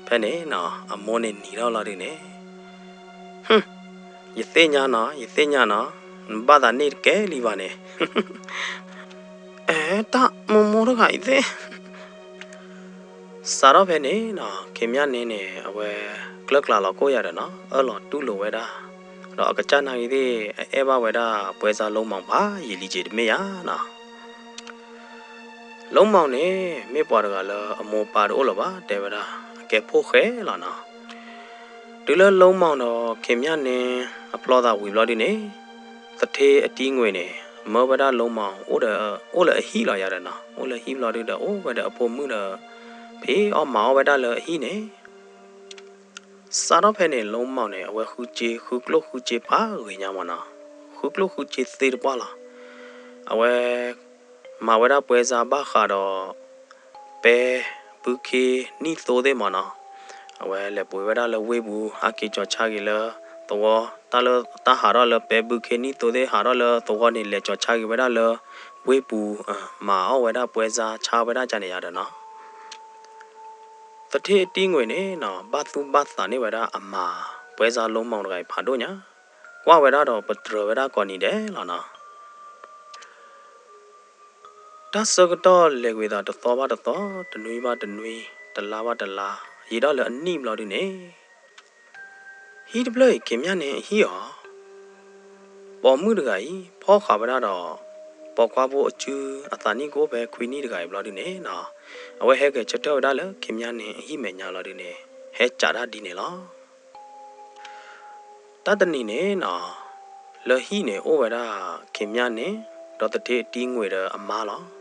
ဖဲန့ၣ်နီၤ အမိၢ်န့ၣ်နံၤထီၣ်လီၤဒုန့ၣ်, ယသ့ၣ်ညါနီၤ ယသ့ၣ်ညါနီၤ, နဘၣ်သးန့ၣ်တကဲလံဘၣ်န့ၣ်. အဲ တၢ်မိၢ်မိၢ်တဂၤအံၤသ့ၣ် စးထီၣ်ဖဲန့ၣ်နီၤ ခင်ဗျာနင်းန့ၣ် အဝဲကျၢၵ်ၣ်ကျါလီၤကိၣ်ယၤဒီးနီၤ အၢၣ်လီၤတူၢ်လိာ်ဝဲဒၣ်, ဒီးအကစၢ်နာ်က့ၤသ့ၣ် အအဲၣ်ဘၣ်ဝဲဒၣ် ပွဲစားလူမောင် ဘၣ်ယံာ်လံက့ၤတမ့ၢ်ယၤနီၤ. လူမောင်န့ၣ် မ့ၢ်ပှၤတဂၤလၢအမိၢ်ပၢ်တအိၣ်လၢၤဘၣ် တဲဝဲဒၣ် အကဲဖိၣ်ဃဲလီၤနီၤ. တုၤလၢလူမောင်ဒီး ခင်ဗျာနင်း အဖျီသးဝံၤဘျီဒုန့ၣ် သထ့အတံၤငွေ့န့ၣ် မၢဝဲဒၣ်လူမောင် အိၣ်လၢအဟံၣ်လီၤယၤဒီးနီၤ အိၣ်လၢဟံၣ်ဘျီဒုဒီး အိၣ်ဝဲဒီးအဖိမုၣ်ဒီး ဖံးအီၣ်မၤအီၣ်ဝဲဒၣ်လၢအဟံၣ်န့ၣ် စးထီၣ်ဖဲန့ၣ် လူမောင်န့ၣ် အဝဲဃုစ့ ဃုကျိၣ်ဃုစ့ဖးဂ့ၤညါမၢ်နီၤ, ဃုကျိၣ်ဃုစ့သ့တပှၢ်လီၤ. အဝဲမၤဝဲဒၣ်ပွဲစားဘၣ်ဃးဒီး ပဲဘုခ့နံၣ်သိသ့ၣ်မၢ်နီၤ, အဝဲလဲၤပှ့ၤဝဲဒၣ်လၢဝ့ၢ်ပူၤ ဟးက့ၤကၠီၤဆါက့ၤလၢသဝီ, တၢ်လၢတၢ်ဟးထီၣ်လၢပဲဘုခ့နံၣ်သိသ့ၣ် ဟးထီၣ်လၢသဝီန့ၣ် လဲၤကၠီၤဆါက့ၤဝဲဒၣ်လၢဝ့ၢ်ပူၤ, မၤအီၣ်ဝဲဒၣ်ပွဲစား ဆါဝဲဒၣ်ကန့ၣ်ယၤဒီးနီၤ သထ့အတံၤငွေ့န့ၣ်နီၤ ဘၣ်သူၣ်ဘၣ်သးန့ၢ်ဝဲဒၣ်အမါ ပွဲစားလူမောင်တဂၤအံၤဖးဒိၣ်ညါ, ကွၢ်ဝဲဒၣ်ဒီးပတြၢၤဝဲဒၣ်ကိးနံၤဒဲးလီၤနီၤ. တၢ်ဆၢကတီၢ်လဲၤကွံာ်သးတသီဘၣ်တသီ, တနွံဘၣ်တနွံ, တလါဘၣ်တလါ, ယံာ်ထီၣ်လၢအနံၣ်ဘျီဒုန့ၣ် ဟံၣ်တဖျၢၣ်အံၤ ခင်ဗျာနင်းအဟံၣ်အီၤ, ပိာ်မုၣ်တဂၤအံၤ ဖီၣ်ဃာ်ဝဲဒၣ်ဒီး ပိာ်ခွါဖိအစု အသးနံၣ်ကအိၣ်ဖဲခွံနံၣ်တဂၤအံၤဘျီဒုန့ၣ်နီၤ, အဝဲဟဲက့ၤဆၢထၢၣ်ဝဲဒၣ်လၢ ခင်ဗျာနင်းအဟံၣ်မဲာ်ညါလီၤဒုန့ၣ် ဟဲစးဒၣ်ဒ်န့ၣ်လီၤ. တၢ်တနံၤန့ၣ်နီၤ လၢဟံၣ်န့ၣ်အိၣ်ဝဲဒၣ် ခင်ဗျာနင်း ဒီးသထ့အတံၤငွေ့ဒီးအမါလီၤ.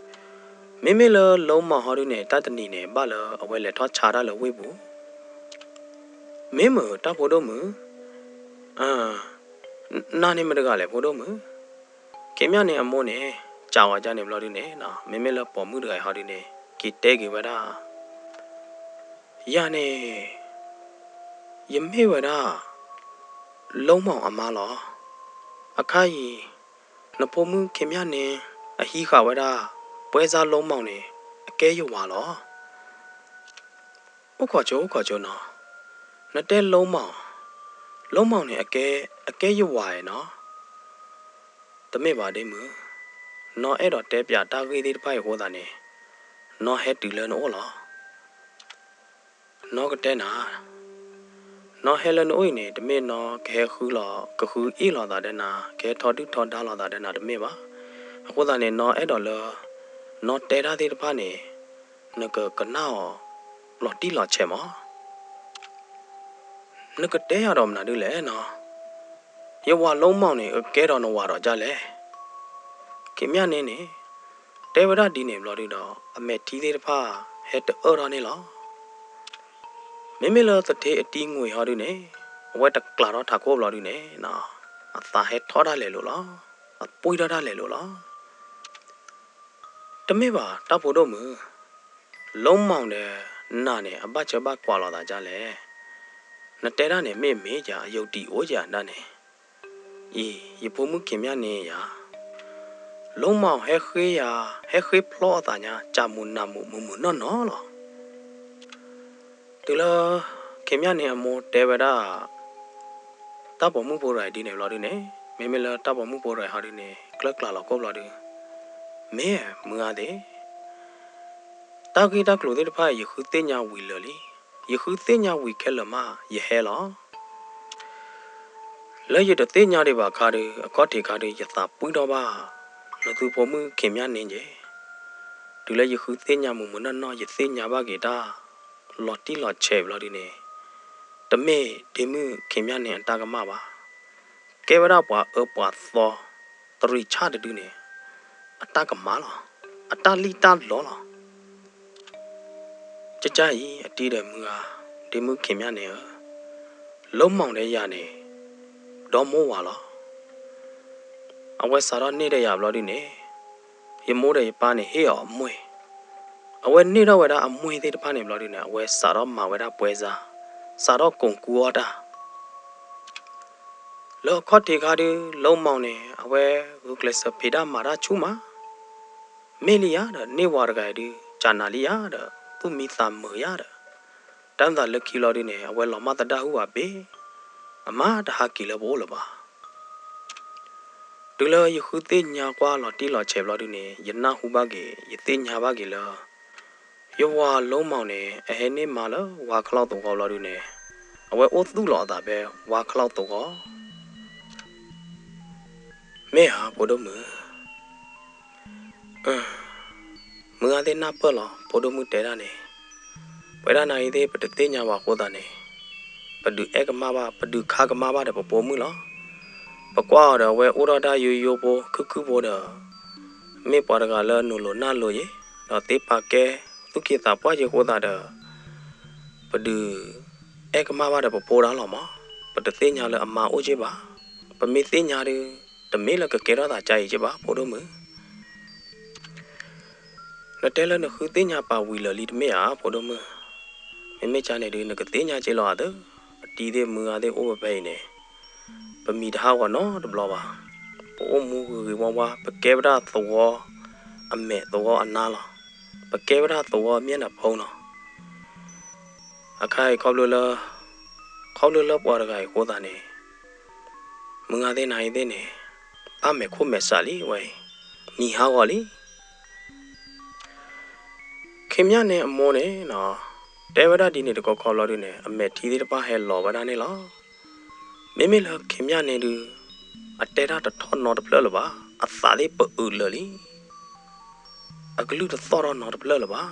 မ့မ့ၢ်လၢလူမောင်ဟီဒုန့ၣ် တၢ်တနံၤန့ၣ် ဘၣ်လၢအဝဲလဲၤထီၣ်ဆါတၢ်လၢဝ့ၢ်ပူၤ မ့ၢ်မုာ်တၢ်ဖိဒိၣ်မုၣ်, နၤန့ၣ်မတဂၤလဲၣ်ဖိဒိၣ်မုၣ်, ခင်ဗျာနင်းအမိၢ်န့ၣ် စံးဝဲဒ်န့ၣ်ဘျီဒုန့ၣ် မ့မ့ၢ်လၢပိာ်မုၣ်တဂၤအံၤဟီဒုန့ၣ် က့ၤတဲက့ၤဝဲဒၣ် ယၤန့ၣ် ယမ့ၢ်ဝဲဒၣ် လူမောင်အမါလီၤ. အခါအံၤ နဖိမုၣ်ခင်ဗျာနင်း အဟံးဃာ်ဝဲဒၣ် ပွဲစားလူမောင်န့ၣ် အကဲယဝၤလီၤ. အိၣ်ခိးဆိ အိၣ်ခိးဆိနီၤ, နတဲလူမောင်, လူမောင်န့ၣ် အကဲယဝၤနီၤ. တမ့ၢ်ဘၣ်ဒ့မုၣ်, နီၢ်အဲၣ်ဒိးတဲပၠးတၢ်ဂ့ၢ်သ့ၣ်တဖၣ်အံၤအဃိသတးန့ၣ် နီၢ်ဟဲတုၤလၢနအိၣ်လီၤ. နီၢ်ကတဲနၤ, နီၢ်ဟဲလၢနအိၣ်အံၤန့ၣ် တမ့ၢ်နီၢ်ကဟဲဃုလီၤ ကဃုအ့ၣ်လိာ်သးဒီးနၤ, ကဟဲထီဒုၣ်ထီဒါလိာ်သးဒီးနၤတမ့ၢ်ဘၣ်. အဃိသတးန့ၣ် နီၢ်အဲၣ်ဒိးလၢ နီၢ်တဲတၢ်သ့ၣ်တဖၣ်န့ၣ် နကကနၣ်အီၤ လီၤတံၢ်လီၤဆဲးမး. နကတဲယၤဒီးမနုၤဒ်လဲၣ်နီၤ, ယဝၤလူမောင်န့ၣ် အကဲဒီးနဝၤဒီးဒ်လဲၣ်. ခင်ဗျာနင်းန့ၣ် တဲဝဲဒၣ်ဒ်န့ၣ်ဘျီဒုဒီး အမဲာ်ထံသ့ၣ်တဖၣ် ဟဲတအၢၣ်ထီၣ်န့ၣ်လီၤ. မ့မ့ၢ်လၢသထ့အတံၤငွေ့ဟီဒုန့ၣ် အဝဲတကျးထီၣ်ထးခိၣ်ဘျီဒုန့ၣ် အသးဟဲထီၣ်ဒၣ်လဲာ်လိၤလီၤ. အပှံၢ်ထီၣ်ဒၣ်လဲာ်လိၤလီၤ. တမ့ၢ်ဘၣ် တၢ်ဖိဒိၣ်မုၣ်, လူမောင်ဒီး နၤန့ၣ် အဘၣ်စၢဘၣ်ကွၢ်လိာ်သးဒ်လဲၣ်. နတဲဒၣ်န့ၣ် မ့ၢ်မ့ၢ်ယၤ ယုံကြည်အိၣ်ယၤဒၣ်န့ၣ်, အံၤ ယဖိမုၣ်ခင်ဗျာနင်းယၤ, လူမောင်ဟဲဃ့ယၤ, ဟဲဃ့ဖျီအသးညါ ကးမုာ်နးမုာ် မုာ်မုာ်နီၢ်နီၢ်လီၤ. တုၤလၢ ခင်ဗျာနင်းအမိၢ်တဲဝဲဒၣ် တၢ်ပိာ်မုၣ်ဖိတဂၤအံၤဒ်န့ၣ်ဘျီဒုန့ၣ်, မ့မ့ၢ်လၢတၢ်ပိာ်မုၣ်ဖိတဂၤအံၤဟီဒုန့ၣ် ကျၢၢ်ကျးလီၤကိၣ်ဘျီဒု, မ့ၢ်မုၢ်ဧါသ့ၣ်, တၢ်ဂ့ၢ်တၢ်ကျိၤသ့ၣ်တဖၣ်အံၤ ယဃုသ့ၣ်ညါဝံၤလၢာ်လံ. ယဃုသ့ၣ်ညါဝံၤခဲလၢာ်မး ယဟဲလီၤ. လၢယတသ့ၣ်ညါဒံးဘၣ်ခါဒု အခီၣ်ထံးခါဒု ယသးပှံၢ်ထီၣ်ဘၣ် နသုဖိမုၣ်ခံမၠၣ်န့ၣ်ယဲ, တုၤလၢယဃုသ့ၣ်ညါမုာ်မုာ်နီၢ်နီၢ် ယသ့ၣ်ညါဘၣ်က့ၤတၢ် လီၤတံၢ်လီၤဆဲးဘျီဒုန့ၣ်, တမ့ၢ်ဒ့မုၣ်ခံမၠၣ်န့ၣ်အတၢ်ကမၣ်ဘၣ်. ကဲဝဲဒၣ်ပှၤအၢပှၤသီ တရံးဆၣ်တဒုန့ၣ် အတၢ်ကမၣ်လီၤ. အတၢ်လံၣ်တၢ်လီလီၤ. ကကၢ်အံၤ အတံၤဒီးမုၢ်ဂၤ, ဒ့မုၣ်ခံမၠၣ်န့ၣ်ဧၢ, လီမီၢ်ဒီးယၤန့ၣ် ဒီမိၢ်ဝၤလီၤ. အဝဲစးထီၣ်န့ၢ်ဒီးယၤဘျီဒုန့ၣ်, ယမိၢ်ဒီးယပၢ်န့ၣ်ဟ့ၣ်အီၤအမှ့ၢ်, အဝဲန့ၢ်ထီၣ်ဝဲဒၣ်အမှ့ၢ်သ့ၣ်တဖၣ်န့ၣ်ဘျီဒုန့ၣ် အဝဲစးထီၣ်မၤဝဲဒၣ်ပွဲစား, စးထီၣ်ကိးကူအီၣ်တၢ် လၢအခီၣ်ထံးခါဒု လီမီၢ်န့ၣ် အဝဲဂုာ်ကျဲးစၢးဖံးတၢ်မၤတၢ်ဆူၣ်မး, မ့ၢ်လံယၤဒီး န့ၢ်ဝၤတဂၤအံၤဒု ကနၤလံယၤဒီး သူၣ်မံသးမုာ်ယၤဒီး တၢ်မၤသးလၢခံလီၤဒုန့ၣ် အဝဲလီၤမၢ်သဒါဟူဘၣ်ဘ့ၣ်, အမၤတဟးက့ၤလၢပအိၣ်လၢၤဘၣ်. တုၤလၢယဃုသ့ၣ်ညါကွၢ်လီၤတံၢ်လီၤဆဲးဘျီဒုန့ၣ် ယနၢ်ဟူဘၣ်က့ၤ ယသ့ၣ်ညါဘၣ်က့ၤလၢ ယဝၤလီမီၢ်န့ၣ် အဟဲန့ၢ်မါလၢဝါခီလီသဝီဘျီဒုန့ၣ် အဝဲအိၣ်သူၣ်လီၤအသးဖဲဝါခီလီသဝီ မ့ၢ်ဧါ ဖိဒိၣ်မုၣ်, မုၢ်ဂၤသ့ၣ်နၢ်ပၢၢ်လီၤ ဖိဒိၣ်မုၣ်တဲဒၣ်န့ၣ်, ပဝဲဒၣ်နၤအံၤသ့ၣ် ပတသ့ၣ်ညါဘၣ်အဃိသတးန့ၣ်, ပဒုးအဲၣ်ကမၣ်ဘၣ် ပဒုးခါကမၣ်ဘၣ်ဒီးပဖိမုၣ်လီၤ. ပကွၢ်အီၤဒီး အဝဲအိၣ်ထီၣ်တၢ်ယိယိဖိ ခုၣ်ခုၣ်ဖိဒီး မ့ၢ်ပှၤတဂၤလၢနုာ်လိၤနၢ်လိၤယ့ၤ, ဒီးသ့ပာ်ကဲသူၣ်က့သးပှၢ်ယ့ၤအဃိသတးဒီး ပဒုးအဲၣ်ကမၣ်ဘၣ်ဒီးပဖိဒၣ်လီၤမး, ပတသ့ၣ်ညါလၢအမါအိၣ်က့ဘၣ်. ပမ့ၢ်သ့ၣ်ညါဒီး တမ့ၢ်လၢကကဲထီၣ်သးကါအံၤက့ဘၣ် ဖိဒိၣ်မုၣ်. နတဲလၢနဃုသ့ၣ်ညါပာ်ဝံၤလၢာ်လံတမ့ၢ်ဧါ ဖိဒိၣ်မုၣ်, မ့မ့ၢ်ကါန့ၣ်ဒုး နကသ့ၣ်ညါက့လီၤအသး, အတံၤသ့ၣ်မုၢ်ဂၤသ့ၣ်အိၣ်ဝဲဖဲအံၤန့ၣ်, ပမံၤတဟးဂီၤနီတဘျီဘၣ်. ပအိၣ်မူဂ့ၤဂ့ၤဝါဝါ ပကဲဝဲဒၣ်သဝီအမဲာ်သဝီအနါလီၤ. ပကဲဝဲဒၣ်သဝီမျက်နှာဖုံးလီၤ. အခါအံၤခီဖျိလၢ ခီဖျိလၢပှၤတဂၤအံၤအဃိသတးန့ၣ်, မုၢ်ဂၤသ့ၣ်နၤအံၤသ့ၣ်န့ၣ်, ဘၣ်မဲာ်ခိၣ်မဲာ်ဆးလံဝဲအံၤ, မံၤဟးဂီၤလံ. ခံမၠၣ်န့ၣ်အမိၢ်န့ၣ်နီၤ, တဲဝဲဒၣ်ဒ်န့ၣ်တခီခီဘျီဒုန့ၣ် အမဲာ်ထံသ့ၣ်တဖၣ်ဟဲလီၤဝဲဒၣ်န့ၣ်လီၤ. မ့မ့ၢ်လၢခံမၠၣ်န့ၣ်ဒုး အတဲတၢ်တထီၣ်နီတဖျၢၣ်လၢၤဘၣ်, အသးသ့ၣ်ပအုးလၢာ်လံ. အကလုၢ်တသီၣ်ထီၣ်နီတဖျၢၣ်လၢၤဘၣ်.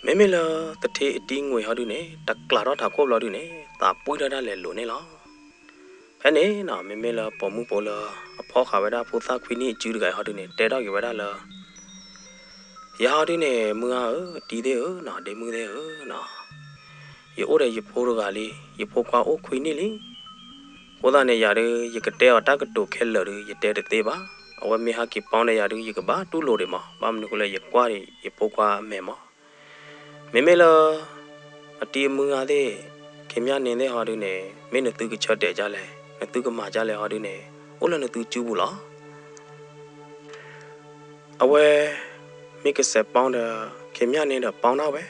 မ့မ့ၢ်လၢသထ့အတံၤငွေဟီဒုန့ၣ် တကျးထီၣ်ထးခိၣ်ဘျီဒုန့ၣ် သးပှံၢ်ထီၣ်ဒၣ်လဲာ်လိၤန့ၣ်လီၤ. ဖဲန့ၣ်နီၤ မ့မ့ၢ်လၢပိာ်မုၣ်ဖိလၢအဖီၣ်ဃာ်ဝဲဒၣ်ဖိသၣ်ခွံနံၣ်အစုတဂၤအံၤဟီဒုန့ၣ် တဲထီၣ်က့ၤဝဲဒၣ်လၢ ယၤဟီဒုန့ၣ် မုၢ်ဂၤဧၢ, အတံၤသ့ၣ်ဧၢနီၤ, ဒ့မုၣ်သ့ၣ်ဧၢနီၤ, ယအိၣ်ဒီးယဖိတဂၤလံ, ယဖိခွါအိၣ်ခွံနံၣ်လံ. အဃိသတးန့ၣ် ယၤဒုး ယကတဲအီၤတၢ်ကတိၤခဲလၢာ်ဒုး ယတဲတသ့ဘၣ်. အဝဲမ့ၢ်ဟဲက့ၤပီၣ်ဒီးယၤဒုး ယကဘၣ်တူၢ်လိာ်ဒံးမး, ဘၣ်မနုၤဃိလၢယကွၢ်ဒီးယဖိခွါအမဲာ်မး. မ့မ့ၢ်လၢ အတံၤအမုၢ်ဂၤသ့ၣ် ခံမၠၣ်န့ၣ်သ့ၣ်ဟီဒုန့ၣ် မ့ၢ်နသုကဆၢတဲာ်ဒ်လဲၣ်, နသုကမၤဒ်လဲၣ်ဟီဒုန့ၣ် အိၣ်လၢနသုစုပူၤလီၤ. အဝဲ မ့ၢ်ကစဲးပီၣ်ဒီး ခံမၠၣ်န့ၣ်ဒီးပီၣ်ဒၣ်ဝဲ,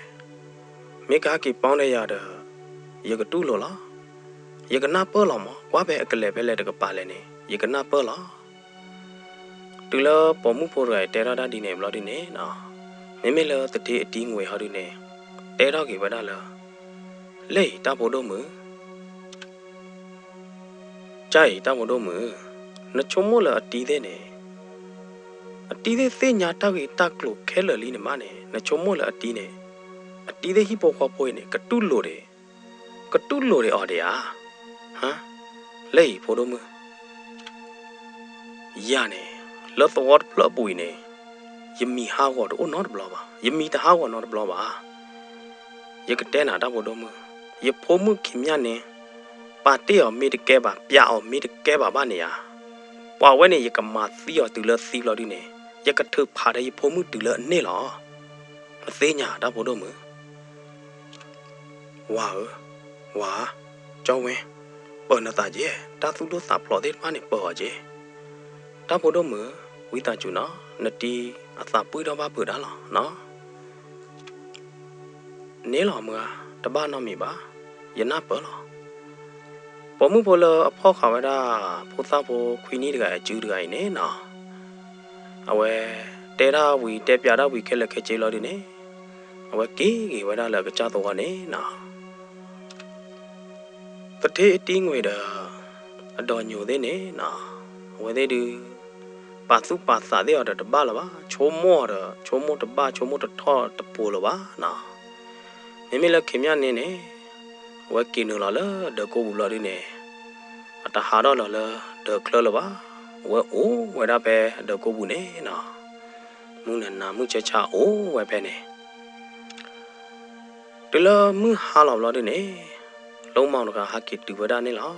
မ့ၢ်ကဟဲက့ၤပီၣ်ဒီးယၤဒီး ယကတူၢ်လိာ်လီၤ. ယကနၢ်ပၢၢ်လီၤမး, ကွၢ်ဖဲအကလဲၤဖဲလဲၣ်တကပၤလဲၣ်န့ၣ် ယကနၢ်ပၢၢ်လီၤ. တုၤလၢပိာ်မုၣ်ဖိတဂၤအံၤတဲထီၣ်တၢ်ဒ်န့ၣ်ဘျီဒုန့ၣ်နီၤ, မ့မ့ၢ်လၢသထ့အတံၤငွေဟီဒုန့ၣ် တဲထီၣ်က့ၤဝဲဒၣ်လၢ လၢအံၤတၢ်ဖိဒိၣ်မုၣ်, ကၢ်အံၤတၢ်ဖိဒိၣ်မုၣ်, နဆိကမိၣ်လၢအတံၤသ့ၣ်န့ၣ် အတံၤသ့ၣ်သ့ၣ်ညါတၢ်ဂ့ၢ်တၢ်ကျိၤခဲလၢာ်လံန့ၣ်မးန့ၣ် နဆိကမိၣ်လၢအတံၤန့ၣ် အတံၤသ့ၣ်ဟံၣ်ဖိဃီဖိအံၤန့ၣ် ကတူၢ်လိာ်ဒံး, ကတူၢ်လိာ်ဒံးအီၤဒံးဧါ. ဟါ, လၢအံၤဖိဒိၣ်မုၣ် ယၤန့ၣ် လၢသဝီတဖျၢၣ်အပူၤအံၤန့ၣ် ယမံၤဟးဂီၤတအိၣ်နီတဘျီဘၣ်, ယမံၤတဟးဂီၤနီတဘျီဘၣ်. ယကတဲနၤတၢ်ဖိဒိၣ်မုၣ်, ယဖိမုၣ်ခံမၠၣ်န့ၣ် ပာ်တ့ၢ်အီၤမ့ၢ်တကဲဘၣ်, ပျးအီၤမ့ၢ်တကဲဘၣ်ဘၣ်န့ၣ်ဧါ, ပှၤဝဲန့ၣ် ယကမၤသံအီၤတုၤလၢသံဘျီဒုန့ၣ် ယကထုးဖးဒီးယဖိမုၣ်တုၤလၢအန့ၢ်လီၤ. နသ့ၣ်ညါတၢ်ဖိဒိၣ်မုၣ် ဝၤဧၢ, ဝၤ, ကၠီဝဲ, ပၢၤနသးက့, တၢ်သူၣ်ဒိၣ်သးဖျိးသ့ၣ်တဖၣ်န့ၣ် ပၢၤအီၤက့. တၢ်ဖိဒိၣ်မုၣ်, ဝံသးစူၤနီၤ, နတံၤအသးပှံၢ်ထီၣ်ဘၣ်ဖုးတၢ်လီၤနီၤ. န့ၣ်လီၤမုၢ်ဧါ, တဘၣ်နီတမံၤဘၣ်, ယနၢ်ပၢၢ်လီၤ. ပိာ်မုၣ်ဖိလၢအဖီၣ်ဃာ်ဝဲဒၣ် ဖိသၣ်ဖိခွံနံၣ်တဂၤအစုတဂၤအံၤန့ၣ်နီၤ, အဝဲတဲတၢ်ဝံၤ တဲပျးတၢ်ဝံၤခဲလၢာ်ခဲဆ့လီၤဒုန့ၣ်, အဝဲက့ၤက့ၤဝဲဒၣ်လၢအကစၢ်သဝီန့ၣ်နီၤ. သထ့အတံၤငွေဒီး အဒီးညိးသ့ၣ်န့ၣ်နီၤ, အဝဲသ့ၣ်ဒုး ပာ်သူၣ်ပာ်သးသ့ၣ်အီၤဒီးတဘၣ်လၢၤဘၣ်, ဆိကမိၣ်အီၤဒီး ဆိကမိၣ်တဘၣ် ဆိကမိၣ်တထီၣ်တပိၤလၢၤဘၣ်နီၤ. မ့မ့ၢ်လၢခံမၠၣ်န့ၣ်န့ၣ် အဝဲက့ၤနုာ်လီၤလၢဒၢးကိပူၤလီၤဒုန့ၣ် အတဟးထီၣ်လီၤလၢဒၢးချၢလၢၤဘၣ်, အဝဲအိၣ်ဝဲဒၣ်ဖဲဒၢးကိပူၤန့ၣ်နီၤ. မုၢ်နၤနၤမုၢ်ဆါဆါအိၣ်ဝဲဖဲန့ၣ် တုၤလၢမုၢ်ဟါလီၤဘျီဒုန့ၣ် လိမၤတဂၤဟးက့ၤတုၤဝဲဒၣ်န့ၣ်လီၤ.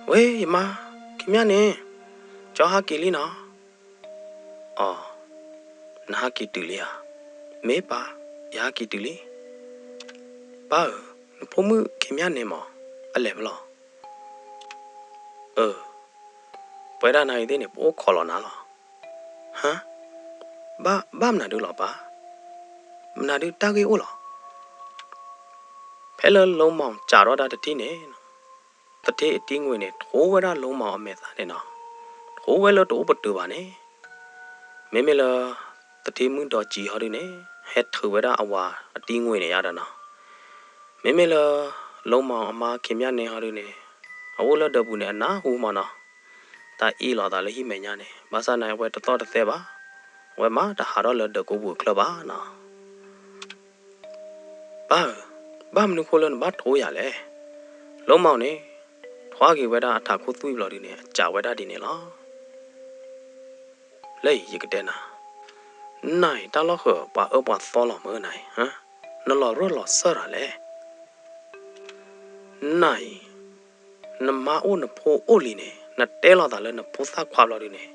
ဝ့ ယမါ, ခံမၠၣ်န့ၣ် ကၠီဟးက့ၤလံနီၤ. အီၤ, နဟးက့ၤတုၤလံဧါ. မ့ၢ်ပၢ်, ယဟးက့ၤတုၤလံ. ပၢ်ဧၢ, နဖိမုၣ်ခံမၠၣ်န့ၣ်မး အလဲၤဖဲလဲၣ်. အၢ, ပဝဲဒၣ်နၤအံၤသ့ၣ်န့ၣ် ပအိၣ်ခိးလီၤနၤလီၤ. ဟါ, ဘၣ်မနုၤဒုလီၤပၢ်, မနုၤဒုတၢ်ဂ့ၢ်အိၣ်လီၤ. ဖဲလၢလိမၤစးထီၣ်တၢ်တထံၣ်န့ၣ် သထ့အတံငွ့ၣ်န့ၣ် ထိဝဲဒၣ်လိမၤအမဲာ်သးန့ၣ်နီၤ, ထိဝဲလၢတအိၣ်ပတုာ်ဘၣ်န့ၣ်, မ့မ့ၢ်လၢ သထ့မုၣ်ဒီးစံးဟီဒုန့ၣ် ဟဲထုးဝဲဒၣ်အဝၤအတံငွ့ၣ်န့ၣ်ယါဒီးနီၤ, မ့မ့ၢ်လၢ လိမၤအမါခံမၠၣ်န့ၣ်ဟီဒုန့ၣ် အအိၣ်လၢဒၢးပူၤန့ၣ် အနၢ်ဟူမးနီၤ, တၢ်အ့ၣ်လိာ်သးလၢဟံၣ်မဲာ်ညါန့ၣ် ဘၣ်ဆၣ်န့ၣ် အဝဲတသီၣ်တသဲဘၣ်, အဝဲမၤတဟးထီၣ်လၢဒၢးကိပူၤအချၢဘၣ်နီၤ. ပၢ်ဧၢ, ဘၣ်မနုၤဃိလၢနဘၣ်ထိယၤလဲၣ်. လိမၤန့ၣ် ထွါက့ၤဝဲဒၣ်အထးခိၣ်သွံၣ်ဘျီဒုန့ၣ် အစးဝဲဒၣ်ဒ်န့ၣ်လီၤ. လၢအံၤယကတဲနၤ, နၤအံၤတၢ်လီၢ်ဃၢၤပှၤအၢပှၤသီလီၤမၢနၤအံၤ, နလီၤရၢၢ်လီၤစၢၢ်တၢ်လဲၣ်. နၤအံၤ နမါအိၣ်နဖိအိၣ်လံန့ၣ် နတဲလိာ်သးလၢနဖိသၣ်ခွါဘျီဒုန့ၣ်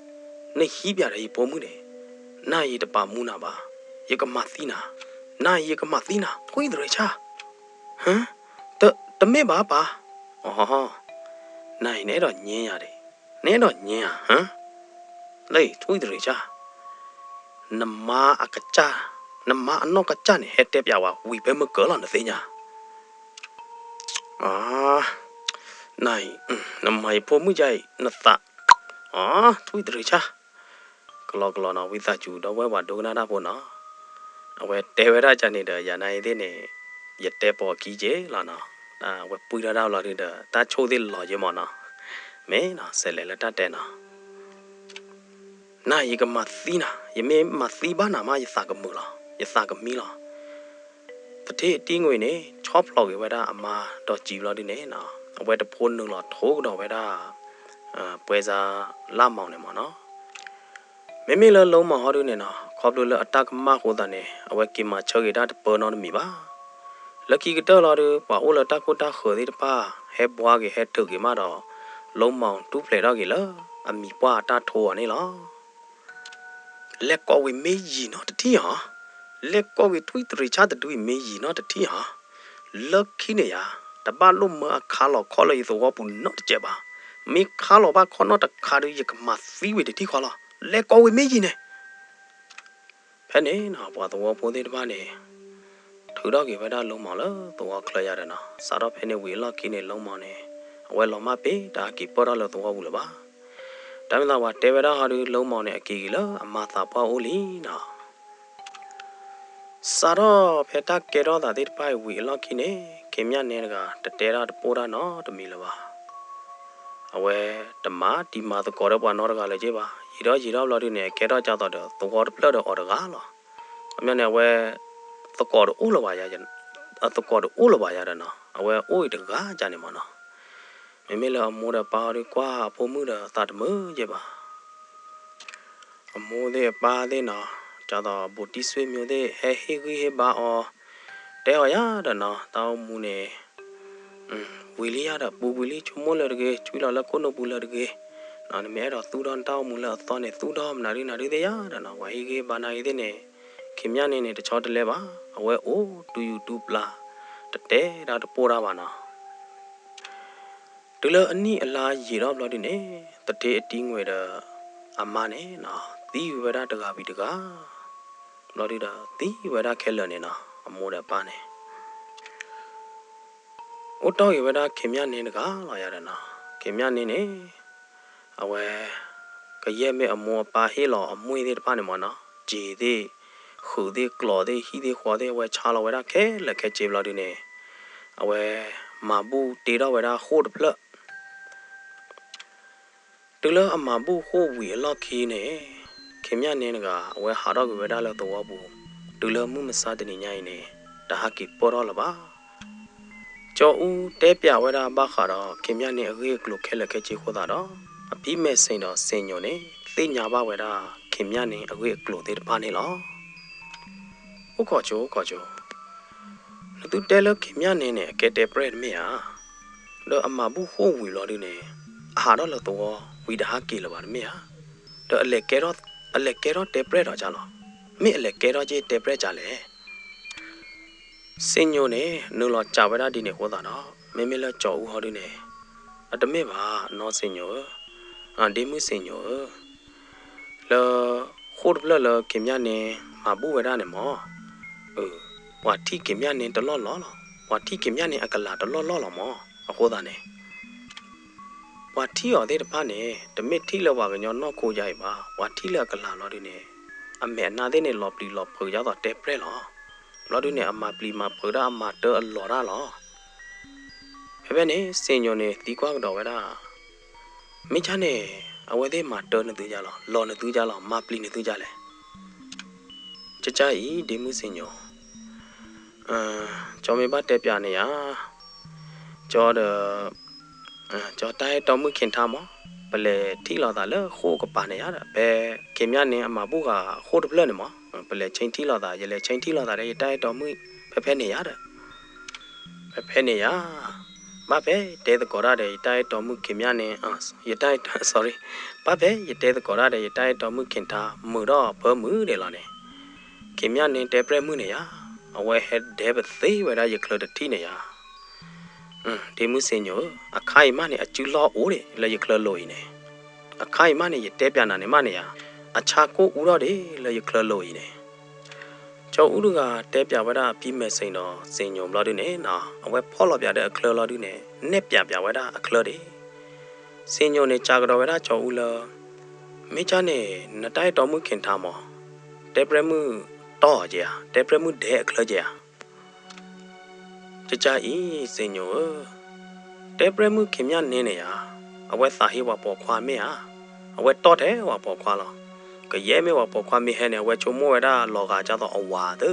နဟံးပၠးဒီးယဖိမုၣ်န့ၣ် နၤအံၤယတပာ်မူနၤဘၣ်, ယကမၤသံနၤ, နၤအံၤယကမၤသံနၤ ထွံၣ်သရ့ၤဆၣ်. ဟ, တမ့ၢ်ဘၣ်ပၢ်, အ, နၤအံၤနအဲၣ်ဒိးညါယၤဒၣ်, နအဲၣ်ဒိးညါဧါ, လၢထွံၣ်သရ့ၤဆၣ်, နမါအကစၢ်, နမါအနီၢ်ကစၢ်န့ၣ် ဟဲတဲပၠးဝဲဝံၤဖဲမုၢ်ကၢၤလီၤနသ့ၣ်ညါ. နၤအံၤ, နမၤယဖိမုၣ်ယါအံၤ နသး, ထွံၣ်သရ့ၤဆၣ်. ကလီကလီနီၤ ဝံသးစူၤဒီပုၢ်ဝဲၢ်ပှၤဒိကနၣ်တၢ်ဖိနီၤ, အဝဲတဲဝဲဒၣ်ကန့ၣ်ဒီး ယၤနၤအံၤသ့ၣ်န့ၣ် ယတဲပိာ်အခံက့လီၤနီၤ, အဝဲပှံၢ်ထီၣ်တၢ်လီၤဒုဒီး တၢ်ဆိၣ်သ့ၣ်လီၤယဲမးနီၤ, မ့ၢ်နီၤ စဲးလဲၤလၢတၢ်တဲနီၤ. နၤ ယကမၤသံနၤ, ယမ့ၢ်မၤသံဘၣ်နၤမး ယသးကမုာ်လီၤ, ယသးကမံလီၤ. သထ့အတံငွ့ၣ်န့ၣ် ဆီဖျိးက့ၤဝဲဒၣ်အမါဒီးစံးဘျီဒုန့ၣ်နီၤ, အဝဲတဖိနုာ်လီၤထိကဒီးဝဲဒၣ် ပှဲၤစါလၢ်မီၤန့ၣ်မးနီၤ. မ့မ့ၢ်လၢလိမီၤဟီဒုန့ၣ်နီၤ ခီဖျိလၢအတၢ်ကမၣ်အဃိသတးန့ၣ် အဝဲက့ၤမၤဆၢက့ၤတၢ်တပၢနီတမံၤဘၣ်. လၢခံကတၢၢ်လီၤဒု ပှၤအိၣ်လၢတၢ်ခိၣ်တၢ်ဃၢၤသ့ၣ်တဖၣ် ဟဲဘှါက့ၤဟဲထုးက့ၤမးဒီး လိမီၤတူၢ်ဖျဲးထီၣ်က့ၤလၢအမံၤပှၢ်အတၢ်ထိအီၤန့ၣ်လီၤ. လဲၤကိးဝံၤမ့ၢ်ယံာ်နီတထံၣ်ဧါ, လဲၤကိးဝံၤထွံၣ်သရ့ၤဆၣ်တဒုအံၤမ့ၢ်ယံာ်နီတထံၣ်ဧါ, လၢခံန့ၣ်ယါ တဘၣ်လိၣ်မၢအခါလီၤခီၣ်လၢယသဝီပူၤနီတစဲးဘၣ်. မ့ၢ်ခါလီၤဘၣ်ခီၣ်နီတခါဒု ယကမၤသံဝံၤတထံၣ်ဃီလီၤ. လဲၤကိးဝံၤမ့ၢ်ယံာ်န့ၣ် ဖဲန့ၣ်နီၤ ပှၤသဝီဖိသ့ၣ်တဖၣ်န့ၣ် ထုးထီၣ်က့ၤဝဲဒၣ်လိမီၤလၢသဝီချၢယါဒီးနီၤ, စးထီၣ်ဖဲန့ၣ်ဝံၤအလီၢ်ခံန့ၣ် လိမီၤန့ၣ် အဝဲလီၤမၢ်ပ့ၤ တဟးက့ၤပၢၢ်ထီၣ်လၢသဝီပူၤလၢၤဘၣ်. တၢ်မ့ၢ်သးပှၤတဲဝဲဒၣ်ဟီဒု လိမီၤန့ၣ် အက့ၤက့ၤလၢအမါသးပှၢ်အိၣ်လံနီၤ. စးထီၣ်ဖဲတၢ်ကဲထီၣ်သးသ့ၣ်တဖၣ်အံၤဝံၤအလီၢ်ခံန့ၣ် ခ့မၠၣ်န့ၣ်တဂၤတတဲတၢ်တပိၢ်တၢ်နီတမံၤလၢၤဘၣ်. အဝဲတမၤတံၤမၤသကိးဒီးပှၤနီတဂၤလၢၤက့ဘၣ်, ယံာ်ထီၣ်ယံာ်ထီၣ်ဘျီဒုန့ၣ် အကဲထီၣ်ကၢ်သိးဒီးသဝီတဖျၢၣ်ဒီးအီၤတဂၤလီၤ. ခီပညီန့ၣ် အဝဲ သကိးတအိၣ်လၢၤဘၣ်ယါ, သကိးတအိၣ်လၢၤဘၣ်ယါဒီးနီၤ, အဝဲအိၣ်အံၤတဂၤကန့ၣ်မးနီၤ. မ့မ့ၢ်လၢအမိၢ်ဒီးပၢ်ဟီဒုကွၢ်အဖိမုၣ်ဒီးသးတမုာ်က့ဘၣ်. အမိၢ်သ့ၣ်အပၢ်သ့ၣ်နီၤ, ကၢ်သိးဘူးတံၢ်ဆွေမျိုးသ့ၣ် ဟဲဟ့ၣ်ဂံၢ်ဟ့ၣ်ဘါအီၤ, တဲအီၤယါဒီးနီၤ, တၢ်အိၣ်မူန့ၣ် ဝံၤလံယါဒီး ပူၤကွံာ်လံ ဆိကမိၣ်လၢတဂ့ၤ, ဆွံလီၤလၢခိၣ်နူာ်ပူၤလၢတဂ့ၤ, နမ့ၢ်အဲၣ်ဒိးသူၣ်ထီၣ်နတၢ်အိၣ်မူလၢအသီန့ၣ် သူၣ်ထီၣ်မနုၤဒုနၤဒုသ့ၣ်ယါဒီးနီၤ, ပှၤဟ့ၣ်ဂံၢ်ဟ့ၣ်ဘါနၤဂ့ၤသ့ၣ်န့ၣ်, ခ့မၠၣ်န့ၣ်န့ၣ် တဆီတလဲဘၣ်, အဝဲအိၣ်တူၢ်ယူၤတူၢ်ပျၢ်, တတဲတၢ်တပိၢ်တၢ်ဘၣ်နီၤ. တုၤလၢအနံၣ်အလါယံာ်ထီၣ်ဘျီဒုန့ၣ် သထ့အတံငွ့ၣ်ဒီး အမါန့ၣ်နီၤ သံဝဲဒၣ်တဂၤဝံၤတဂၤ, ဘျီဒုဒီး သံဝဲဒၣ်ခဲလၢာ်န့ၣ်နီၤ, အမိၢ်ဒီးပၢ်န့ၣ် အိၣ်တီၢ်က့ၤဝဲဒၣ်ခ့မၠၣ်န့ၣ်တဂၤလီၤယါဒီးနီၤ, ခ့မၠၣ်န့ၣ်န့ၣ် အဝဲ ကယဲၢ်မ့ၢ်အမိၢ်အပၢ်ဟ့ၣ်လီၤအမွေသ့ၣ်တဖၣ်န့ၣ်မးနီၤ, စ့ၤသ့ၣ်, ဃုာ်သ့ၣ်, ကျီၢ်သ့ၣ်, ဟံၣ်သ့ၣ်ဃီသ့ၣ် အဝဲဆါလီၤဝဲဒၣ်ခဲလၢာ်ခဲဆ့ဘျီဒုန့ၣ်, အဝဲ မၤဘူၣ်တ့ထီၣ်ဝဲဒၣ်ဃိၣ်တဖျၢၣ် တုၤလၢအမၤဘူၣ်ဃိၣ်ဝံၤအလီၢ်ခံန့ၣ်, ခ့ၤမၠၣ်န့ၣ်တဂၤ အဝဲဟးထီၣ်ကွံာ်ဝဲဒၣ်လၢသဝီပူၤ, တုၤလၢမုၢ်မဆါတနံၤညါအံၤန့ၣ်, တဟးက့ၤပၢၢ်ထီၣ်လၢၤဘၣ်. ကၠီအူတဲပၠးဝဲဒၣ်ဘၣ်ဃးဒီး ခ့ၤမၠၣ်န့ၣ်အဂ့ၢ်အကျိၤခဲလၢာ်ခဲဆ့အဃိသတးဒီး, အဖံမဲာ်စ့ၣ်ဒီးစ့ၣ်ညိၣ်န့ၣ် သ့ၣ်ညါဘၣ်ဝဲဒၣ် ခ့ၤမၠၣ်န့ၣ်အဂ့ၢ်အကျိၤသ့ၣ်တဖၣ်န့ၣ်လီၤ. အိၣ်ခိးကၠိ အိၣ်ခိးကၠိ, နသုတဲလၢခ့ၤမၠၣ်န့ၣ်န့ၣ် အကဲတဲပြဲၢ်တမ့ၢ်ဧါ. ဒီးအမၤဘူၣ်ဃိၣ်ဝံၤလီၤဒုန့ၣ်, အဟးထီၣ်လၢသဝီဝံၤတဟးက့ၤလၢၤဘၣ်တမ့ၢ်ဧါ. ဒီးအလဲၤကဲထီၣ်တဲပြဲၢ်ဒီးကါလီၤ. မ့ၢ်အလဲၤကဲထီၣ်က့ၤတဲပြဲၢ်ကါလဲၣ်. စ့ၣ်ညိၣ်န့ၣ် နုာ်လီၤစံးဝဲဒၣ်ဒ်န့ၣ်အဃိသတးဒီး, မ့မ့ၢ်လၢကၠီအူဟီဒုန့ၣ်, အတမ့ၢ်ဘၣ်နီၢ်စ့ၣ်ညိၣ်ဧၢ, ဒ့မုၣ်စ့ၣ်ညိၣ်ဧၢ, လၢဃိၣ်တဖျၢၣ်လၢခ့ၤမၠၣ်န့ၣ်မၤဘူၣ်ဝဲဒၣ်န့ၣ်မၢ်, ပှၤထံၣ်ခ့ၤမၠၣ်န့ၣ်တလီၢ်လီၢ်လီၤ. ပှၤထံၣ်ခ့ၤမၠၣ်န့ၣ်အကလၤတလီၢ်လီၢ်လီၤမၢ်. အဃိသတးန့ၣ် ပှၤထံၣ်အီၤသ့ၣ်တဖၣ်န့ၣ် တမ့ၢ်ထံၣ်လၢပှၤကညီနီၢ်ခိယါအံၤဘၣ်. ပှၤထံၣ်လၢအကလၤလီၤဒုန့ၣ်, အမဲာ်အနါသ့ၣ်န့ၣ် လီၤပျံၤလီၤဖုးဒ်သိးတဲပြဲၢ်လီၤ. ဘျီဒုန့ၣ် အမၤပျံၤမၤဖုးတၢ် အမၤတၢ်အလီၤတၢ်လီၤ. ဖဲဖဲန့ၣ် စ့ၣ်ညိၣ်န့ၣ်သံကွၢ်ကဒီးဝဲဒၣ်, မ့ၢ်ကၢ်န့ၣ် အဝဲသ့ၣ်မၤတၢ်နသုကါလီၤ, လီၤနသုကါလီၤ, မၤပျံၤနသုကါလဲၣ်. ကၢ်ကၢ်အံၤ ဒ့မုၣ်စ့ၣ်ညိၣ်, ကၠီမ့ၢ်ဘၣ်တဲပၠးန့ၣ်ယါ, ကၠီဒီး ကၠီတၢ်အဲၣ်တီမုၣ်ခ့ၤထါမၢ်, ပလဲၤထံၣ်လိာ်သးလၢဃိၣ်ကပၤန့ၣ်ယါဒီး ဖဲခ့ၤမၠၣ်န့ၣ်အမၤဘူၣ်ဃာ်ဃိၣ်တဖျၢၣ်န့ၣ်မၢ်, ပလဲၤဆ့ထံၣ်လိာ်သး, ယလဲၤဆ့ထံၣ်လိာ်သးဒီးယတၢ်အဲၣ်တီမုၣ် ဖဲဖဲန့ၣ်ယါဒီး, ဖဲဖဲန့ၣ်ယါ, ဘၣ်ဖဲတဲသကိးတၢ်ဒီးယတၢ်အဲၣ်တီမုၣ်ခ့ၤမၠၣ်န့ၣ်, ယတၢ်အဲၣ်တီ, sorry, ဘၣ်ဖဲယတဲသကိးတၢ်ဒီးယတၢ်အဲၣ်တီမုၣ်ခ့ၤထါ မုာ်ထီၣ်ဖၢမုာ်ဒဲးလီၤန့ၣ်, ခ့ၤမၠၣ်န့ၣ်တဲပြဲၢ်မုၣ်န့ၣ်ယါ, အဝဲဟဲဒဲပသ့ဝဲဒၣ်ယချၢတထံၣ်န့ၣ်ယါ. ဒ့မုၣ်စ့ၣ်ညိၣ်ဧၢ, အခါအံၤမးန့ၣ် အစုလီၢ်အိၣ်ဒံးလၢယချၢလိၤအံၤန့ၣ်, အခါအံၤမးန့ၣ် ယတဲပၠးနၤန့ၣ်မးန့ၣ်ယါ, အဆါကိၣ်အူထီၣ်ဒံးလၢယချၢလိၤအံၤန့ၣ်. ကၠီအူတဂၤတဲပၠးဝဲဒၣ်အဖံမဲာ်စ့ၣ်ဒီးစ့ၣ်ညိၣ်ဘျီဒုန့ၣ်, အဝဲဖီၣ်လီၤပၠးဒီးအချၢလီၤဒုန့ၣ် နဲၣ်ပၠးပၠးဝဲဒၣ်အချၢဒံး. စ့ၣ်ညိၣ်န့ၣ်စံးကဒီးဝဲဒၣ်ကၠီအူလၢ မ့ၢ်ကၢ်န့ၣ် နတၢ်အဲၣ်တီမုၣ်ခ့ၤထါမၢ်, တဲပြဲၢ်မုၣ်တီၢ်အီၤကဲဧါ, တဲပြဲၢ်မုၣ်ဒဲအချၢကဲဧါ. ကၢ်ကၢ်အံၤ စ့ၣ်ညိၣ်ဧၢ, တဲပြဲၢ်မုၣ်ခ့ၤမၠၣ်န့ၣ်န့ၣ်ယါ, အဝဲသးဟ့ပှၤပိာ်ခွါမ့ၢ်ဧါ, အဝဲတီၢ်ထဲပှၤပိာ်ခွါလီၤ. ကယဲၢ်မ့ၢ်ပှၤပိာ်ခွါမ့ၢ်ဟဲန့ၣ် အဝဲဆိကမိၣ်ဝဲဒၣ်လီၤဂာ်ဒ်သိးအဝၤသၢ,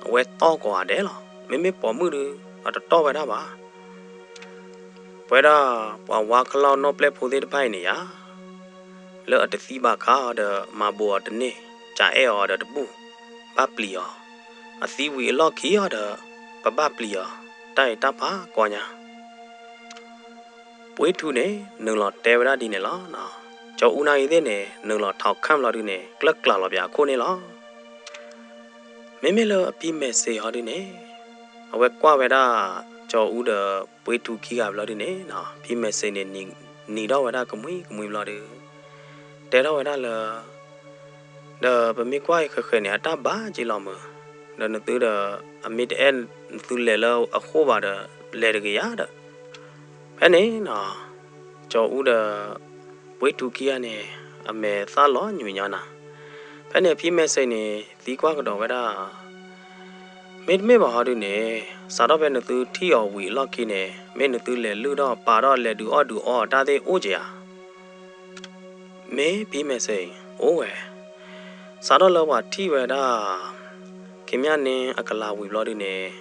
အဝဲတီၢ်ကိးဂၤဒဲးလီၤ. မ့မ့ၢ်ပိာ်မုၣ်ဒု အတတီၢ်ဝဲဒၣ်ဘၣ်. ပဝဲဒၣ်ပှၤဝါခလီၢ်နီၢ်ပျဲၢ်ဖိသ့ၣ်တဖၣ်အံၤန့ၣ်ယါ, လၢအတသံဘၣ်ခါအီၤဒီး မၤဘိးအီၤတန့ၢ်, ကးအဲၣ်အီၤဒီးတဘူၣ်, ဘၣ်ပျံၤအီၤ, အသံဝံၤအလီၢ်ခံအီၤဒီး ပဘၣ်ပျံၤအီၤ, တၢ်အံၤတၢ်ဖးကီညါ. ပှ့ၤထူန့ၣ် နုာ်လီၤတဲဝဲဒၣ်ဒ်န့ၣ်လီၤ. ကၠီအူနၢ်ဂ့ၤသ့ၣ်န့ၣ် နုာ်လီၤထီၣ်ခၣ်လီၤဒုန့ၣ် ကျၢၢ်ကျၢ်လီၤပၠးအခိၣ်န့ၣ်လီၤ. မ့မ့ၢ်လၢအဖံမဲာ်စ့ၣ်ဟီဒုန့ၣ်, အဝဲကွၢ်ဝဲဒၣ် ကၠီအူဒီးပှ့ၤထူခံဂၤဘျီဒုန့ၣ်, ဖံမဲာ်စ့ၣ်န့ၣ် နံၤထီၣ်ဝဲဒၣ်ကမှံကမှံဘျီဒု, တဲထီၣ်ဝဲဒၣ်လၢ ဒီးပမ့ၢ်ကွၢ်ဃဲးဃဲးန့ၣ် အတၢ်ဘၣ်က့လီၤမုၢ်, ဒီးနသုဒီး အမ့ၢ်တအဲၣ်နသုလဲၤလၢအဃိၣ်ဘၣ်ဒီး လဲၤတဂ့ၤယါဒီး, ဖဲန့ၣ် ကၠီအူဒီး ပှ့ၤထူခံဂၤန့ၣ် အမဲာ်သၣ်လီၤညွံးညါနၤ. ဖဲန့ၣ်ဖံမဲာ်စ့ၣ်န့ၣ် သံကွၢ်ကဒီးဝဲဒၣ်, မ့တမ့ၢ်ဘၣ်ဟီဒုန့ၣ်, စးထီၣ်ဖဲနသုထံၣ်အီၤဝံၤအလီၢ်ခံန့ၣ် မ့ၢ်နသုလဲၤလုၢ်ထီၣ်ပာ်ထီၣ်လဲၤဒုးအီၣ်ဒုးအီတၢ်သ့ၣ်အိၣ်က့ဧါ. မ့ၢ်ဖံမဲာ်စ့ၣ် အိၣ်ဝဲ, စးထီၣ်လၢပှၤထံၣ်ဝဲဒၣ် ခ့ၤမၠၣ်န့ၣ်အကလၤဝံၤဘျီဒုန့ၣ်,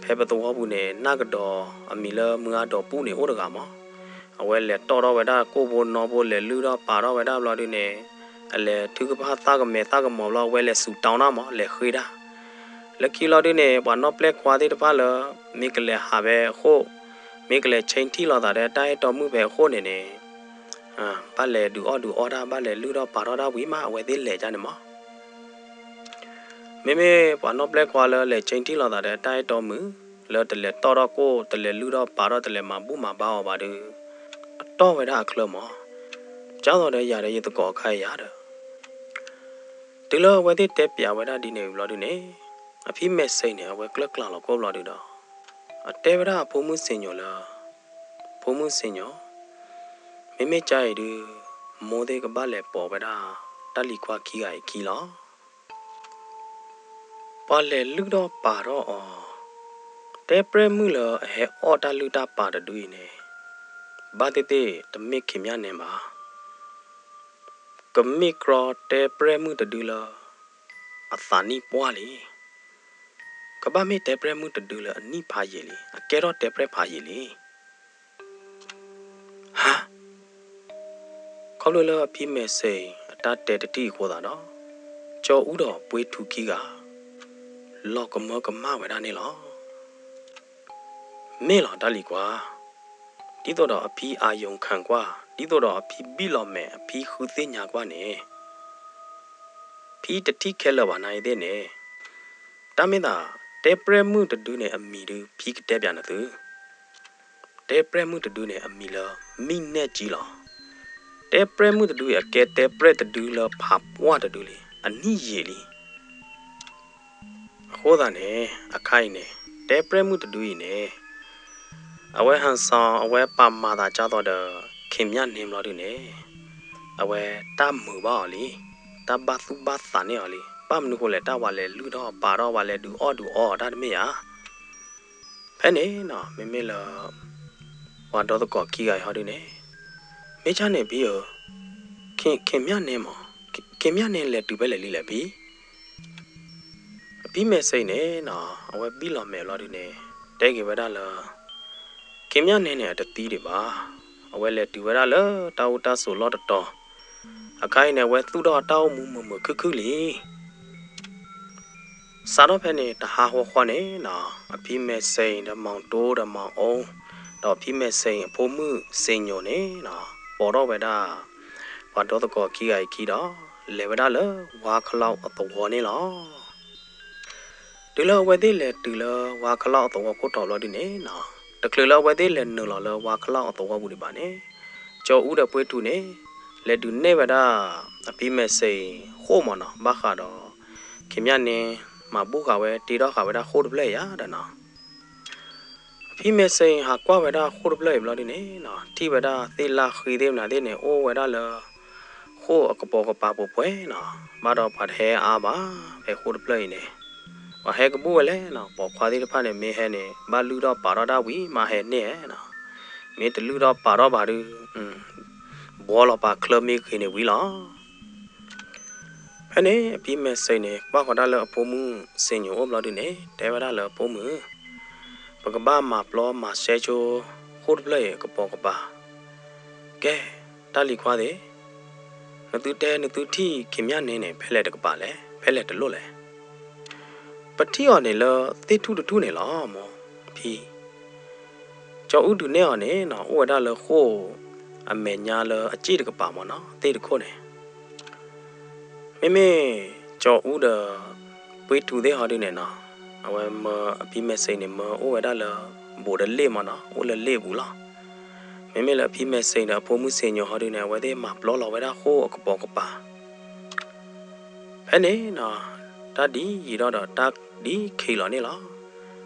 ဖဲပသဝီပူၤန့ၣ် နၢ်ကဒီးအမံၤလၢမုၢ်အါဒီးပူၤန့ၣ်အိၣ်တဂၤမး, အဝဲလဲၤတီၢ်ထီၣ်ဝဲဒၣ်ကိၣ်ဖိနီဖိလဲၤလုၢ်ထီၣ်ပာ်ထီၣ်ဝဲဒၣ်ဘျီဒုန့ၣ်, အလဲၤထုကဖၣ်သၣ်ကမဲာ်သၣ်ကမီၤဘျီ အဝဲလဲၤစူးတီနၢ်မး လဲၤဃ့ဒၣ် လၢခံလီၤဒုန့ၣ် ပှၤနီၢ်ပျဲၢ်ခွါသ့ၣ်တဖၣ်လၢ မ့ၢ်ကလဲၤဟးဖဲအဃိၣ်, မ့ၢ်ကလဲၤဆ့ထံၣ်လိာ်သးဒီးတၢ်အဲၣ်တီမုၣ်ဖဲအဃိၣ်န့ၣ်န့ၣ်, ဘၣ်လဲၤဒုးအီၣ်ဒုးအီတၢ် ဘၣ်လဲၤလုၢ်ထီၣ်ပာ်ထီၣ်တၢ်ဝံၤမး အဝဲသ့ၣ်လဲၤဒၣ်န့ၣ်မး. မ့မ့ၢ်ပှၤနီၢ်ပျဲၢ်ခွါလၢလဲၤဆ့ထံၣ်လိာ်သးဒီးတၢ်အဲၣ်တီမုၣ်, လၢတလဲၤတီၢ်ထီၣ်ကိၣ် တလဲၤလုၢ်ထီၣ်ပာ်ထီၣ် တလဲၤမၤဘူၣ်မၤဘါအီၤဘၣ်ဒီး, အတီၢ်ဝဲဒၣ်အချၢမး, ကၢ်သိးဒီးယၤဒီးယသကိးအခါအံၤယၤဒီး တုၤလၢအဝဲသ့ၣ်တဲပျးဝဲဒၣ်ဒ်န့ၣ်ဝံၤဘျီဒုန့ၣ်, အဖံမဲာ်စ့ၣ်န့ၣ် အဝဲကျၢၢ်ကျၢ်လီၤကိၣ်ဘျီဒုဒီး, အတဲဝဲဒၣ်အဖိမုၣ်စ့ၣ်ညိၣ်လၢ, ဖိမုၣ်စ့ၣ်ညိၣ်, မ့မ့ၢ်ကၢ်အံၤဒု, မိၢ်သ့ၣ်ကဘၣ်လဲၤပိာ်ဝဲဒၣ် တၢ်လံၤခွါခံဂၤအံၤခံလီၤ. ပှၤလဲၤလုၢ်ထီၣ်ပာ်ထီၣ်အီၤ, တဲပြဲၢ်မုၣ်လၢအဟဲအီၣ်တၢ်လုၢ်တၢ်ပာ်တဒုအံၤန့ၣ်, ဘၣ်သ့ၣ်သ့ၣ်တမ့ၢ် ခင်ဗျာနည်း ဘၣ်. ကမ့ၢ်ကြီတဲပြဲၣ်မုၣ်တဒုလၢ အသးနံၣ်ပှၢ်လံ. ကဘၣ်မ့ၢ်တဲပြဲၣ်မုၣ်တဒုလၢအနံၣ်ဖးယံာ်လံ, အကဲထီၣ်တဲပြဲၣ်ဖးယံာ်လံ. ဟါ, ခီဖျိလၢအဖံမဲာ်ဆ့ၣ်အတၢ်တဲတထံၣ်အဃိသတးဒီး, ကၠီၤအူဒီးပှ့ၤထူခံဂၤ လီၤကမၢကမၣ်ဝဲဒၣ်န့ၣ်လီၤ. မ့ၢ်လီၤ တၢ်လံၤကွၢ်, ဒ်သိးဒီးအဖံအာရုံခံကွၢ်, ဒ်သိးဒီးအဖံဘံၣ်လီၤမဲာ် အဖံဃုသ့ၣ်ညါကွၢ်န့ၣ်, ဖံတထံၣ်ခဲလၢာ်ဘၣ်နၤအံၤသ့ၣ်န့ၣ်, တၢ်မ့ၢ်သး တဲပြဲၣ်မုၣ်တဒုန့ၣ်အမံၤဒုး ဖံကတဲပၠးနသု. တဲပြဲၣ်မုၣ်တဒုန့ၣ်အမံၤလၢ မံၣ်နဲၣ်ကၠံလီၤ. တဲပြဲၣ်မုၣ်တဒုအံၤ အကဲတဲပြဲၣ်တဒုလၢဖးပှၢ်တဒုလံ, အနံၣ်ယံာ်လံ. အဃိသတးန့ၣ် အခါအံၤန့ၣ် တဲပြဲၣ်မုၣ်တဒုအံၤန့ၣ် အဝဲဟန်ဆောင် အဝဲပာ်မၤသးကၢ်သိးဒီး ခင်ဗျာနည်း ဘျီဒုန့ၣ်, အဝဲတၢ်မုာ်ဘၣ်အီၤလံ, တၢ်ဘၣ်သူၣ်ဘၣ်သးန့ၢ်အီၤလံ. ဘၣ်မနုၤဃိလဲၣ်, တၢ်ဝဲလဲၤလုၢ်ထီၣ်ပာ်ထီၣ် ဝဲလဲၤဒုးအီၣ်ဒုးအီတၢ်တမ့ၢ်ဧါ. ဖဲန့ၣ်နီၤ မ့မ့ၢ်လၢ ပှၤဒီသကိးခံဂၤအံၤဟီဒုန့ၣ်, မ့ၢ်ကၢ်န့ၣ်ဖံဧၢ, ခင်ဗျာနည်း မး, ခင်ဗျာနည်း လဲၤတုၤဖဲလဲၣ်လံလဲၣ်ဖံ. အဖံမဲာ်ဆ့ၣ်အံၤန့ၣ်နီၤ အဝဲဘံၣ်လီၤမဲာ်ဘျီဒုန့ၣ် တဲက့ၤဝဲဒၣ်လၢ ခင်ဗျာနည်း န့ၣ် အတသံဒံးဘၣ်. အဝဲလဲၤတုၤဝဲဒၣ်လၢတၢ်အိၣ်တၢ်ဆိးလီၢ်တတီၤ, အခါအံၤန့ၣ် အဝဲသူၣ်ထီၣ်အတၢ်အိၣ်မူမုာ်မုာ်ခုၣ်ခုၣ်လံ. စးထီၣ်ဖဲန့ၣ် တဟါဃီဃီန့ၣ်နီၤ အဖံမဲာ်ဆ့ၣ်အံၤဒီး မောင်တို ဒီး မောင်အုန်း ဒီးအဖံမဲာ်ဆ့ၣ်အံၤအဖိမုၣ်စ့ညိၣ်န့ၣ်နီၤ ပိာ်ထီၣ်ဝဲဒၣ် ပှၤဒီသကိးခံဂၤအံၤခံဒီး လဲၤဝဲဒၣ်လၢဝါခီလီအသဝီန့ၣ်လီၤ. တုၤလၢအဝဲသ့ၣ်လဲၤတုၤလၢဝါခီလီအသဝီခိၣ်တီဘျီဒုန့ၣ်နီၤ, တချုးလၢအဝဲသ့ၣ်လဲၤနုာ်လီၤလၢဝါခီလီအသဝီပူၤဒံးဘၣ်န့ၣ်, ကၠီၤအူဒီးပှ့ၤထူန့ၣ် လဲၤဒုးနဲၣ်ဝဲဒၣ် အဖံမဲာ်ဆ့ၣ်အံၤဃိၣ်မးနီၤ ဘၣ်ဃးဒီး ခင်ဗျာနည်း မၤဘူၣ်ဃာ်ဝဲ တ့ထီၣ်ဃာ်ဝဲဒၣ်ဃိၣ်တဖျၢၣ်အံၤယါဒီးနီၤ. အဖံမဲာ်ဆ့ၣ်အံၤဟးကွၢ်ဝဲဒၣ်ဃိၣ်တဖျၢၣ်အံၤဘျီဒုန့ၣ်နီၤ ထံၣ်ဝဲဒၣ်သ့ၣ်လၢဃ့သ့ၣ်မနုၤသ့ၣ်န့ၣ် အိၣ်ဝဲဒၣ်လၢ ဃိၣ်အကပိာ်ကပၤပှဲၤပှဲၤနီၤ. ဘၣ်ဒီးပှၤတဟဲအါဘၣ် ဖဲဃိၣ်တဖျၢၣ်အံၤန့ၣ်, ပှၤဟဲကဘူၣ်ဝဲလဲၣ်နီၤ. ပိာ်ခွါသ့ၣ်တဖၣ်န့ၣ် မ့ၢ်ဟဲန့ၣ် ဘၣ်လုၢ်ထီၣ်ပာ်ထီၣ်တၢ်ဝံၤမးဟဲန့ၢ်နီၤ. မ့ၢ်တလုၢ်ထီၣ်ပာ်ထီၣ်ဘၣ်ဒီး ဘှီလီၤပာ်ချၢမ့ၢ်ဂ့ၤန့ၣ်ဝံၤလီၤ. ဖဲန့ၣ် အဖံမဲာ်ဆ့ၣ်န့ၣ် ကွၢ်ဃီၤဒၣ်လၢအဖိမုၣ်စ့ညိၣ်အိၣ်ဘျီဒုန့ၣ် တဲဝဲဒၣ်လၢအဖိမုၣ်, ပကဘၣ်မၤပျီမၤစဲဆိ ဃိၣ်တဖျၢၣ်အံၤအကပိာ်ကပၤ. ကဲ, တၢ်လံၤခွါသ့ၣ်, နသုတဲနသုထံၣ် ခင်ဗျာနည်း န့ၣ် ဖဲလဲၣ်တကပၤလဲၣ်, ဖဲလဲၣ်တလိၣ်လဲၣ်. ပထံၣ်အီၤန့ၣ်လၢသ့ၣ်ထူၣ်တထူၣ်န့ၣ်လီၤ မိၢ်ဖံ. ကၠီၤအူဒုးနဲၣ်အီၤန့ၣ်နီၤ အိၣ်ဝဲဒၣ်လၢဃိၣ်အမဲာ်ညါလၢအစ့ၣ်တကပၤမးနီၤ သ့ၣ်တခိၣ်န့ၣ် မ့မ့ၢ်ကၠီၤအူဒီးပှ့ၤထူသ့ၣ်ဟီဒုန့ၣ်နီၤ, အဝဲမၢအဖံမဲာ်ဆ့ၣ်န့ၣ် မၢအိၣ်ဝဲဒၣ်လၢ ဘူးဒီးလ့ၣ်မးနီၤ, အိၣ်လၢလ့ၣ်အပူၤလီၤ. မ့မ့ၢ်လၢအဖံမဲာ်ဆ့ၣ်ဒီးအဖိမုၣ်စ့ညိၣ်ဟီဒုန့ၣ် အဝဲသ့ၣ်မၤပျီလီၤဝဲဒၣ်ဃိၣ်အကပိာ်ကပၤ. ဖဲန့ၣ်နီၤ တၢ်ဒ်ယံာ်ထီၣ်ဒီးတၢ်ဒ်ခံးလီၤန့ၣ်လီၤ.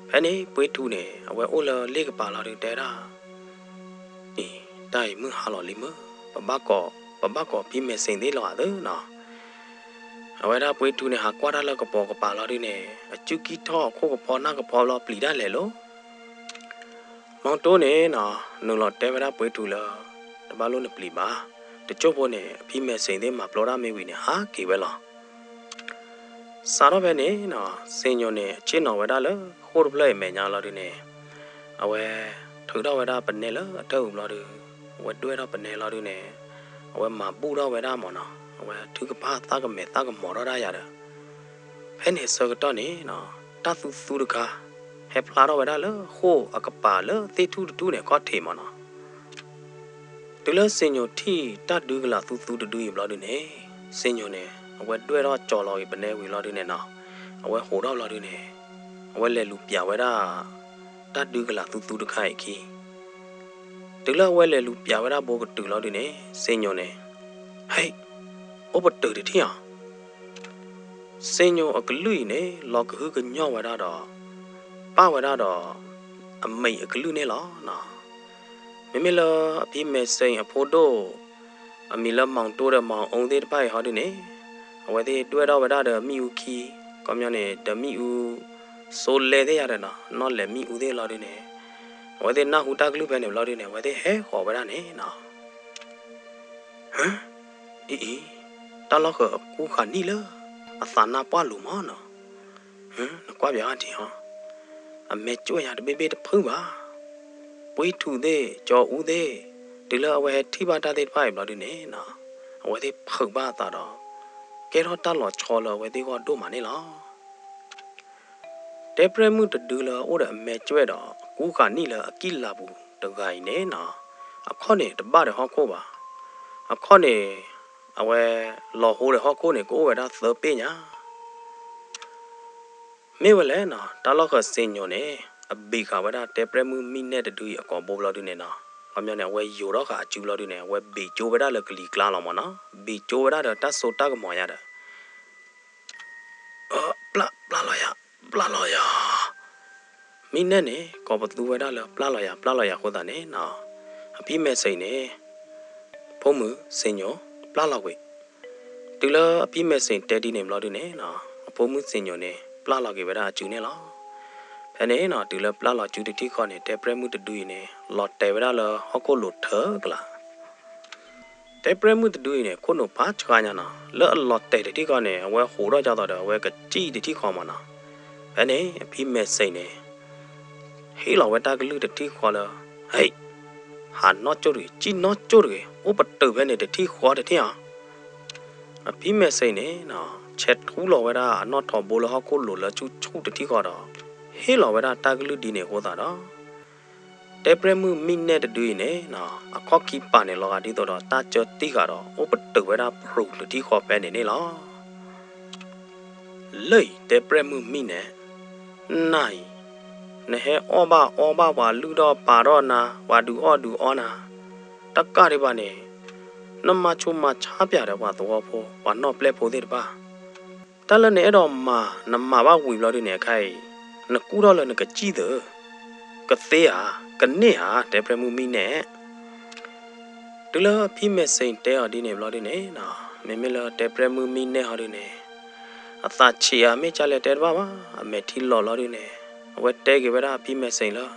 ဖဲန့ၣ်ပှ့ၤထူန့ၣ် အဝဲအိၣ်လၢလ့ၣ်ကပၤလီၤဒုး တဲဒၣ် အံၤ တၢ်အံၤမုၢ်ဟါလီၤလံမုၢ်, ပဘၣ်ကိး ပဘၣ်ကိးဖံမဲာ်ဆ့ၣ်သ့ၣ်လီၤဧါသၢနီၤ. အဝဲဒၣ်ပှ့ၤထူန့ၣ် ဟးကွၢ်တၢ်လၢကပိာ်ကပၤလီၤဒုန့ၣ် အစုကံၢ်ထီၣ်အခိၣ်ကဖီနၢ်ကဖီလီၤ ပျံၤတၢ်လဲၤလီၤ. မီၤတိၢ်န့ၣ်နီၤ နုာ်လီၤတဲဝဲဒၣ်ပှ့ၤထူလၢ တဘၣ်လိၣ်နပျံၤဘၣ်, တစိၢ်ဖိန့ၣ် အဖံမဲာ်ဆ့ၣ်သ့ၣ်မၤပျီတၢ်မ့ၢ်ဝံၤန့ၣ် ဟးက့ၤဝဲလီၤ. စးထီၣ်ဖဲန့ၣ်နီၤ စ့ညိၣ်န့ၣ် အဆ့ၣ်နီၤဝဲဒၣ်လၢဃိၣ်တဖျၢၣ်အံၤအမဲာ်ညါလီၤဒုန့ၣ်, အဝဲထုးထီၣ်ဝဲဒၣ်ပနဲလၢအတၢ်အုၣ်ဘျီဒု, အဝဲဒွဲၣ်ထီၣ်ပနဲလီၤဒုန့ၣ်, အဝဲမၤဘူၣ်ထီၣ်ဝဲဒၣ်မးနီၤ, အဝဲထုကဖၣ်သၣ်ကမဲာ်သၣ်ကမီၤထီၣ်ဒၣ်ယၤဒီး ဖဲန့ၣ်ဆၢကတီၢ်န့ၣ်နီၤ တၢ်သူသူတခါ ဟဲဖျါထီၣ်ဝဲဒၣ်လၢဃိၣ်အကပၤလၢသ့ၣ်ထူၣ်တထူၣ်န့ၣ် အခီၣ်ထံးမးနီၤ. တုၤလၢစ့ညိၣ်ထံၣ်တၢ်ဒုကလၤသူသူတဒုအံၤဘျီဒုန့ၣ်, စ့ညိၣ်န့ၣ် အဝဲဒွဲၣ်ထီၣ်ကၠီၤလီၤဂ့ၤပနဲဝံၤလီၤဒုန့ၣ်နီၤ, အဝဲဟိးထီၣ်လီၤဒုန့ၣ်, အဝဲလဲၤလူၤပျးဝဲဒၣ် တၢ်ဒုကလၤသူသူတခါအံၤခံ တုၤလၢအဝဲလဲၤလူၤပျးဝဲဒၣ်ဘိကတုၤလီၤဒုန့ၣ် စ့ညိၣ်န့ၣ်, ဟဲ, အိၣ်ပတုာ်တထံၣ်ဧါ. စ့ညိၣ်အကလုၢ်အံၤန့ၣ် လီၤကဟုကညီၢ်ဝဲဒၣ်ဒီး ပၣ်ဝဲဒၣ်ဒီး အမဲာ်အကလုၢ်န့ၣ်လီၤ. မ့မ့ၢ်လၢအဖံမဲာ်ဆ့ၣ်အဖိဒိၣ် အမံၤလၢမီၤတိၢ်ဒီးမီၤအူသ့ၣ်တဖၣ်အံၤဟီဒုန့ၣ်, အဝဲသ့ၣ်ဒွဲၣ်ထီၣ်ဝဲဒၣ်ဒီးမ့ၣ်အူခံ, ခီပညီန့ၣ် ဒီးမ့ၣ်အူ စိလဲသ့ၣ်ယၤဒီးနီၤ, နီၣ်လဲၤမ့ၣ်အူသ့ၣ်လီၤဒုန့ၣ်, အဝဲသ့ၣ်နၢ်ဟူတၢ်ကလုၢ်ဖဲန့ၣ်ဘျီဒုန့ၣ် အဝဲသ့ၣ်ဟဲဃီၤဝဲဒၣ်န့ၣ်နီၤ. ဟၢ, အံၤအံၤ, တၢ်လီၢ်ဃၢၤအကူဃာ်နံၣ်လၢ အသးနါပှၢ်လိၤမးနီၤ. ဟၢ, နကွၢ်ပၠးအီၤထံဟီ, အမဲာ်ကၠွဲၣ်ညါတဘ့ၣ်ဘ့ၣ်တဖုဘၣ်. ပှ့ၤထူသ့ၣ် ကၠီအူသ့ၣ်, တုၤလၢအဝဲဟဲထံၣ်ဘၣ်တၢ်သ့ၣ်တဖၣ်အံၤဘျီဒုန့ၣ်နီၤ, အဝဲသ့ၣ်ဖုးဘၣ်အသးဒီး ကဲထီၣ်တၢ်လီၤဆီလၢအဝဲသ့ၣ်ဂီၢ်ဒိၣ်မးန့ၣ်လီၤ. တဲပြဲၢ်မုၣ်တဒုလၢအအိၣ်ဒီးအမဲာ်ကၠွဲၣ်ဒီး ကူဃာ်နံၣ်လၢအကံၣ်လၤပူၤတဂၤအံၤန့ၣ်နီၤ, အခီၣ်န့ၣ်တဘၣ်ဒီးဟီၣ်ခိၣ်ဘၣ်. အခီၣ်န့ၣ် အဝဲလီၤဟိဒီးဟီၣ်ခိၣ်န့ၣ် ကအိၣ်ဝဲဒၣ်သၢပ့ၢ်ညါ. မ့ၢ်ဝဲလဲၣ်နီၤ, တၢ်လီၢ်ဃၢၤစ့ညိၤန့ၣ် အဘ့ၣ်ဃာ်ဝဲဒၣ်တဲပြဲၢ်မုၣ်မံနဲၣ်တဒုအံၤအကိာ်ဘိဘျီဒုန့ၣ်နီၤ, ခီပညီန့ၣ် အဝဲယိၤထီၣ်ဃာ်အစုဘျီဒုန့ၣ် အဝဲဘ့ၣ်ကၠိဝဲဒၣ်လၢကလံၤကျါလီၤမးနီၤ, ဘ့ၣ်ကၠိဝဲဒၣ်ဒီးတၢ်စိတၢ်ကမီၤယါဒီး ပျၢ်ပျၢ်လီၤယၤ, ပျၢ်လီၤယၤ. မံနဲၣ်န့ၣ် ကိးပသူဝဲဒၣ်လၢပျၢ်လီၤယၤ ပျၢ်လီၤယၤအဃိသတးန့ၣ်နီၤ, အဖံမဲာ်စ့ၣ်န့ၣ် ဖိမုၣ်စ့ၣ်ညိၤ ပျၢ်လီၤကွံာ်. တုၤလၢအဖံမဲာ်စ့ၣ်တဲဒ်န့ၣ်ဘျီဒုန့ၣ်နီၤ, အဖိမုၣ်စ့ၣ်ညိၤန့ၣ် ပျၢ်လီၤက့ၤဝဲဒၣ်အစုန့ၣ်လီၤ. ဖဲန့ၣ်နီၤ တုၤလၢပျၢ်လီၤစုတထံၣ်ဃီန့ၣ် တဲပြဲၢ်မုၣ်တဒုအံၤန့ၣ် လီၤတဲာ်ဝဲဒၣ်လၢဟီၣ်ခိၣ်လိၤထၢကလး တဲပြဲၢ်မုၣ်တဒုအံၤန့ၣ် ခိၣ်နူာ်ဖးဆှါညါနီၤ, လၢအလီၤတဲာ်တထံၣ်ဃီန့ၣ် အဝဲဟိးထီၣ်ကၢ်သိးဒီး အဝဲကစံၣ်တထံၣ်ဃီမးနီၤ. ဖဲန့ၣ် အဖံမဲာ်စ့ၣ်န့ၣ် ဟ့ၣ်လီၤဝဲတၢ်ကလုၢ်တထံၣ်ဃီလၢ ဟဲ, ဟးနီၢ်ကၠိၣ်တဂ့ၤ, စံၣ်နီၢ်ကၠိၣ်တဂ့ၤ, အိၣ်ပတုာ်ဖဲန့ၣ်တထံၣ်ဃီတထံၣ်ဧါ. အဖံမဲာ်စ့ၣ်န့ၣ် ဆဲးထူလီၤဝဲဒၣ်အနီၣ်ထိးဘိလၢဟီၣ်ခိၣ်လိၤလၢဆူၣ်ဆူၣ်တထံၣ်ဃီဒီး ဟ့ၣ်လီၤဝဲဒၣ်တၢ်ကလုၢ်ဒ်န့ၣ်အဃိသတးဒီး တဲပြဲၢ်မုၣ်မံနဲၣ်တဒုအံၤန့ၣ် အခီၣ်ခံပာ်န့ၣ်လီၤဂာ်ဒ်သိးဒီး တၢ်စၢတံၢ်ဃာ်ဒီး အိၣ်ပတုာ်ဝဲဒၣ်ဖရူးတထံၣ်ဃီဖဲန့ၣ်န့ၣ်လီၤ. လၢအံၤတဲပြဲၢ်မုၣ်မံနဲၣ်, နၤအံၤ, နဟဲအီၣ်ဘၣ်အီဘၣ်ပှၤလုၢ်ထီၣ်ပာ်ထီၣ်နၤ, ပှၤဒုးအီၣ်ဒုးအီနၤ, တကးဒံးဘၣ်န့ၣ် နမၤဆူးမၤဆါပၠးဒီးပှၤသဝီဖိ ပှၤနီၣ်ပျဲၢ်ဖိသ့ၣ်တဖၣ် တၢ်လၢနအဲၣ်ဒိးမၤ နမၤဘၣ်ဝံၤဘျီဒုန့ၣ် အခါအံၤ နကူၣ်ထီၣ်လၢနကစံၣ်သၢ, ကသ့ဧါ, ကန့ၢ်ဧါ, တဲပြဲၢ်မုၣ်မံနဲၣ်. တုၤလၢအဖံမဲာ်စ့ၣ်တဲအီၤဒ်န့ၣ်ဘျီဒုန့ၣ် မ့မ့ၢ်လၢတဲပြဲၢ်မုၣ်မံနဲၣ်ဟီဒုန့ၣ် အသးဆံးဧါ မ့ၢ်ကၢ်လဲၣ်တဲတဘၣ်ဘၣ်, အမဲာ်ထံလီၤဘျီဒုန့ၣ် အဝဲတဲက့ၤဝဲဒၣ်အဖံမဲာ်စ့ၣ်လၢ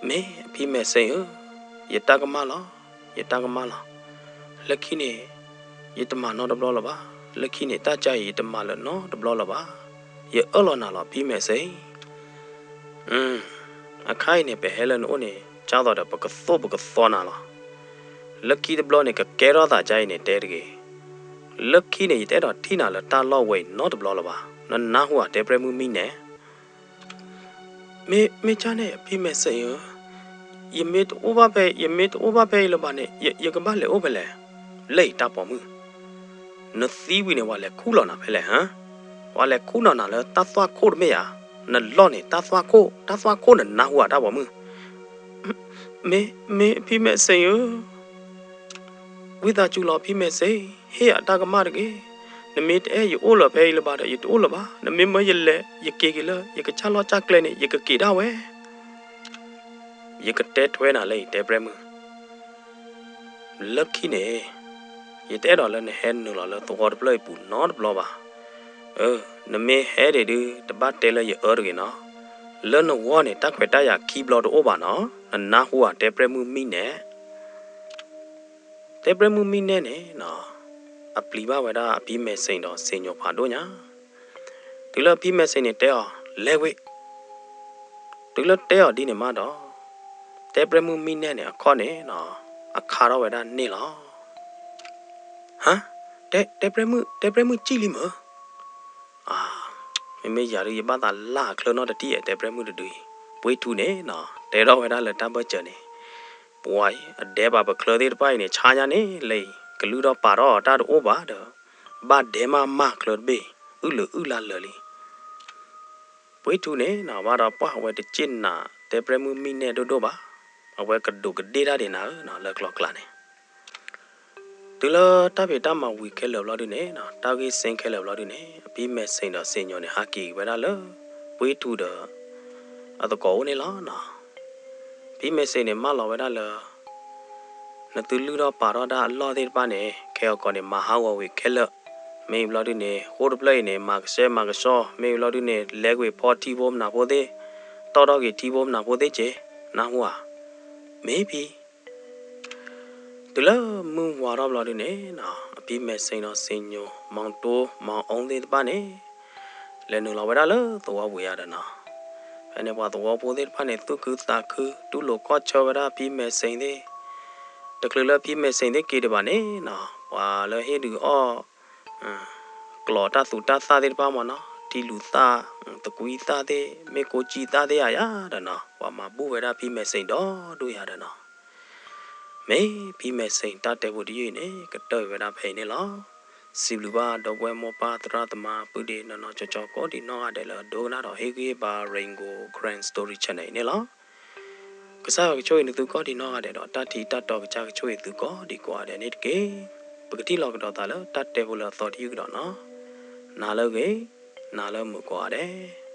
မ့ၢ်အဖံမဲာ်စ့ၣ်ဧၢ, ယတၢ်ကမၣ်လီၤ, ယတၢ်ကမၣ်လီၤ. လၢခံန့ၣ် ယတမၤနီတဘျီလၢၤဘၣ်. လၢခံန့ၣ် တၢ်ကါအံၤ ယတမၤလၢၤနီတဘျီလၢၤဘၣ်. ယအၢၣ်လီၤနၤလီၤ ဖံမဲာ်စ့ၣ်. အခါအံၤန့ၣ် ပဟဲလၢနအိၣ်န့ၣ် ကၢ်သိးဒီး ပကသိၣ်ပကသီနၤလီၤ. လၢခံတဘျီန့ၣ် ကကဲထီၣ်သးကါအံၤန့ၣ် တဲတဂ့ၤ. လၢခံန့ၣ် ယတအဲၣ်ဒိးထံၣ်နၤလၢတၢ်လီၢ်ဝဲအံၤနီတဘျီလၢၤဘၣ်. နနၢ်ဟူဧါ တဲပြဲၢ်မုၣ်မံနဲၣ်. မ့ၢ်, မ့ၢ်ကၢ်န့ၣ် ဖံမဲာ်စ့ၣ်ဧၢ, ယမ့ၢ်တအိၣ်ဘၣ်ဖဲ, ယမ့ၢ်တအိၣ်ဘၣ်ဖဲအံၤလၢၤဘၣ်န့ၣ် ယ, ယကဘၣ်လဲၤအိၣ်ဖဲလဲၣ်. လၢအံၤတၢ်ပိာ်မုၣ်, နသံဝံၤန့ၣ် ပှၤလဲၤခူၣ်လီၤနၤဖဲလဲၣ်ဟါ. ပှၤလဲၤခူၣ်လီၤနၤလၢတၢ်သွၣ်ခိၣ်တမ့ၢ်ဧါ. နလီၢ်န့ၣ် တၢ်သွၣ်ခိၣ်, တၢ်သွၣ်ခိၣ် နနၢ်ဟူဧါ တၢ်ပိာ်မုၣ်. မ့ၢ်, မ့ၢ်ဖံမဲာ်စ့ၣ်ဧၢ ဝံသးစူၤလီၤ ဖံမဲာ်စ့ၣ်, ဟ့ၣ်ယၤတၢ်ကမၣ်တဂ့ၤ. နမ့ၢ်တအဲၣ်ယအိၣ်လၢၤဖဲအံၤလၢၤဘၣ်ဒီး ယတအိၣ်လၢၤဘၣ်. နမ့ၢ်မၢယလဲၤ ယက့ၤက့ၤလၢ ယကစၢ်လီၢ်ကစၢ်ကျဲန့ၣ် ယကက့ၤဒၣ်ဝဲ. ယကတဲထွဲနၤလၢအံၤ တဲပြဲၢ်မုၣ်, လၢခံန့ၣ် ယတအဲၣ်ဒိးလၢနဟဲနုာ်လီၤလၢသဝီတဖျၢၣ်အံၤပူၤနီတဘျီဘၣ်. အၢ, နမ့ၢ်ဟဲဒံးဒုး တဘၣ်တဲလၢယအၢတဂ့ၤနီၤ. လၢနဂီၢ်န့ၣ် တၢ်ခွဲးတၢ်ယာ်ခံဘျီတအိၣ်ဘၣ်နီၤ. နနၢ်ဟူဧါ တဲပြဲၢ်မုၣ်မံနဲၣ်. တဲပြဲၢ်မုၣ်မံနဲၣ်န့ၣ်နီၤ, အပျံၤဘၣ်ဝဲဒၣ်အဖံမဲာ်စ့ၣ်ဒီးစ့ၣ်ညိၤဖးဒိၣ်ညါ. တုၤလၢအဖံမဲာ်စ့ၣ်န့ၣ်တဲအီၤ, လဲၤကွံာ်. တုၤလၢတဲအီၤဒ်န့ၣ်မးဒီး, တဲပြဲၢ်မုၣ်မံနဲၣ်န့ၣ် အခီၣ်န့ၣ်နီၤ, အခါထီၣ်ဝဲဒၣ်န့ၣ်လီၤ. ဟါ, တဲ, တဲပြဲၢ်မုၣ်, တဲပြဲၢ်မုၣ်ကံၣ်လံမၢ်. အၢ, မ့မ့ၢ်ယၤဒုး ယဘၣ်သးလၢ်အချၢနီတထံၣ်ဧါ တဲပြဲၢ်မုၣ်တဒုအံၤ. ပှ့ၤထူန့ၣ်နီၤ, တဲထီၣ်ဝဲဒၣ်လၢတၢ်ဘၢၣ်စၢၤန့ၣ်, ပှၤအံၤ အဒဲးဘးပချၢသ့ၣ်တဖၣ်အံၤန့ၣ် ဆါညါန့ၣ် လၢအံၤ ကလုၢ်ထီၣ်ပာ်ထီၣ်အီၤတၢ်တအိၣ်ဘၣ်ဒီး, ဘၣ်ဒဲးမးမးချၢတဘ့ၣ်, အုၣ်လၢအုၣ်လၢလၢာ်လံ. ပှ့ၤထူန့ၣ်နီၤ ဘၣ်ဒီးပှၢ်ဝဲတစ့ၢ်နၤ တဲပြဲၢ်မုၣ်မံနဲၣ်ဒိၣ်ဒိၣ်ဘၣ်. အဝဲကဒူးကဒ့ၣ်တၢ်ဒံးနၤဧၢနီၤ လၢကျီကျးန့ၣ်. တုၤလၢတၢ်ဖံးတၢ်မၤဝံၤခဲလၢာ်ဘျီဒုန့ၣ်နီၤ, တၢ်ဂ့ၢ်စ့ၢ်ခဲလၢာ်ဘျီဒုန့ၣ်, အဖံမဲာ်စ့ၣ်ဒီးစ့ၣ်ညိၤန့ၣ် ဟးက့ၤဝဲဒၣ်လၢ ပှ့ၤထူဒီး အသကိးအိၣ်န့ၣ်လီၤနီၤ. ဖံမဲာ်စ့ၣ်န့ၣ် မၢလီၤဝဲဒၣ်လၢ နသုလုၢ်ထီၣ်ပာ်ထီၣ်တၢ်အလီၢ်သ့ၣ်တဖၣ်န့ၣ် ခဲအံၤကီးန့ၣ် မၤဟးဂီၤဝံၤခဲလၢာ်. မ့ၢ်ဘျီဒုန့ၣ် ဃိတဖျၢၣ်အံၤန့ၣ် မၤကဆှဲမၤကဆှီ, မ့ၢ်ဘျီဒုန့ၣ် လဲၤကွံာ်ဖီထံဖိမနၤဖိသ့ၣ်, တီၣ်ထီၣ်က့ၤထံဖိမနၤဖိသ့ၣ်က့ၤ, နၢ်ဟူဧါ, မ့ၢ်ဖံ တုၤလၢမုၢ်ဝါထီၣ်ဘျီဒုန့ၣ်နီၤ အဖံမဲာ်စ့ဒီးစံၣ်ညီၣ် မီၤတိ မီၤအိသ့ၣ်တဖၣ်န့ၣ် လဲၤနုာ်လီၤဝဲဒၣ်လၢသဝီပူၤယၤဒီးနီၤ, ဖဲန့ၣ်ပှၤသဝီဖိသ့ၣ်တဖၣ်န့ၣ် သူၣ်ခုသးခု တူၢ်လိာ်ခီၣ်ဆၢဝဲဒၣ်ဖံမဲာ်စ့သ့ၣ်, တချုးလၢဖံမဲာ်စ့သ့ၣ်က့ၤဒံးဘၣ်န့ၣ်နီၤ ပှၤလၢဟ့ၣ်ဒုးအီၣ် ကျိးတၢ်သူးတၢ်သၣ်သ့ၣ်တဖၣ်မ့ၢ်နီၤ ထံလူၤသၣ် သကွံသၣ်သ့ၣ် မ့ၢ်ကိးကၠံသၣ်သ့ၣ်ဧါယၤဒီးနီၤ ပှၤမၤဘူၣ်ဝဲဒၣ်ဖံမဲာ်စ့ဒီဒူၣ်ယၤဒီးနီၤ, မ့ၢ်ဖံမဲာ်စ့တၢ်တဲဖိတယုၢ်အံၤန့ၣ် ကတၢၢ်ဝဲဒၣ်ဖဲအံၤန့ၣ်လီၤ. စံးဘျုးဘၣ်ဒီပုၢ်ဝဲၢ်မိၢ်ပၢ်သရၣ်သမါပုၢ်ဒ့နီၢ်နီၢ်ကၠီကၠီကိးဒံးနီၢ်ဂၤဒဲးလၢအဒိကနၣ်ဒီးဟ့ၣ်ဂံၢ်ဘါ Rain Gold Karen Story Channel အံၤန့ၣ်လီၤ. ကစၢ်ယွၤကဆိၣ်ဂ့ၤနသုကိးဒံးနီၢ်ဂၤဒဲးဒီး တၢ်ထံးတၢ်တီၤကစၢ်ကဆိၣ်ဂ့ၤသုကိးဒံးကိးဂၤဒဲးန့ၣ်တက့ၢ်. ပကထံၣ်လိာ်ကဒီးသးလၢတၢ်တဲဖိလၢအသီတယုၢ်ကဒီးနီၤ, နၤလၢအဂ့ၤ, နၤလၢမုာ်ကိးဂၤဒဲး.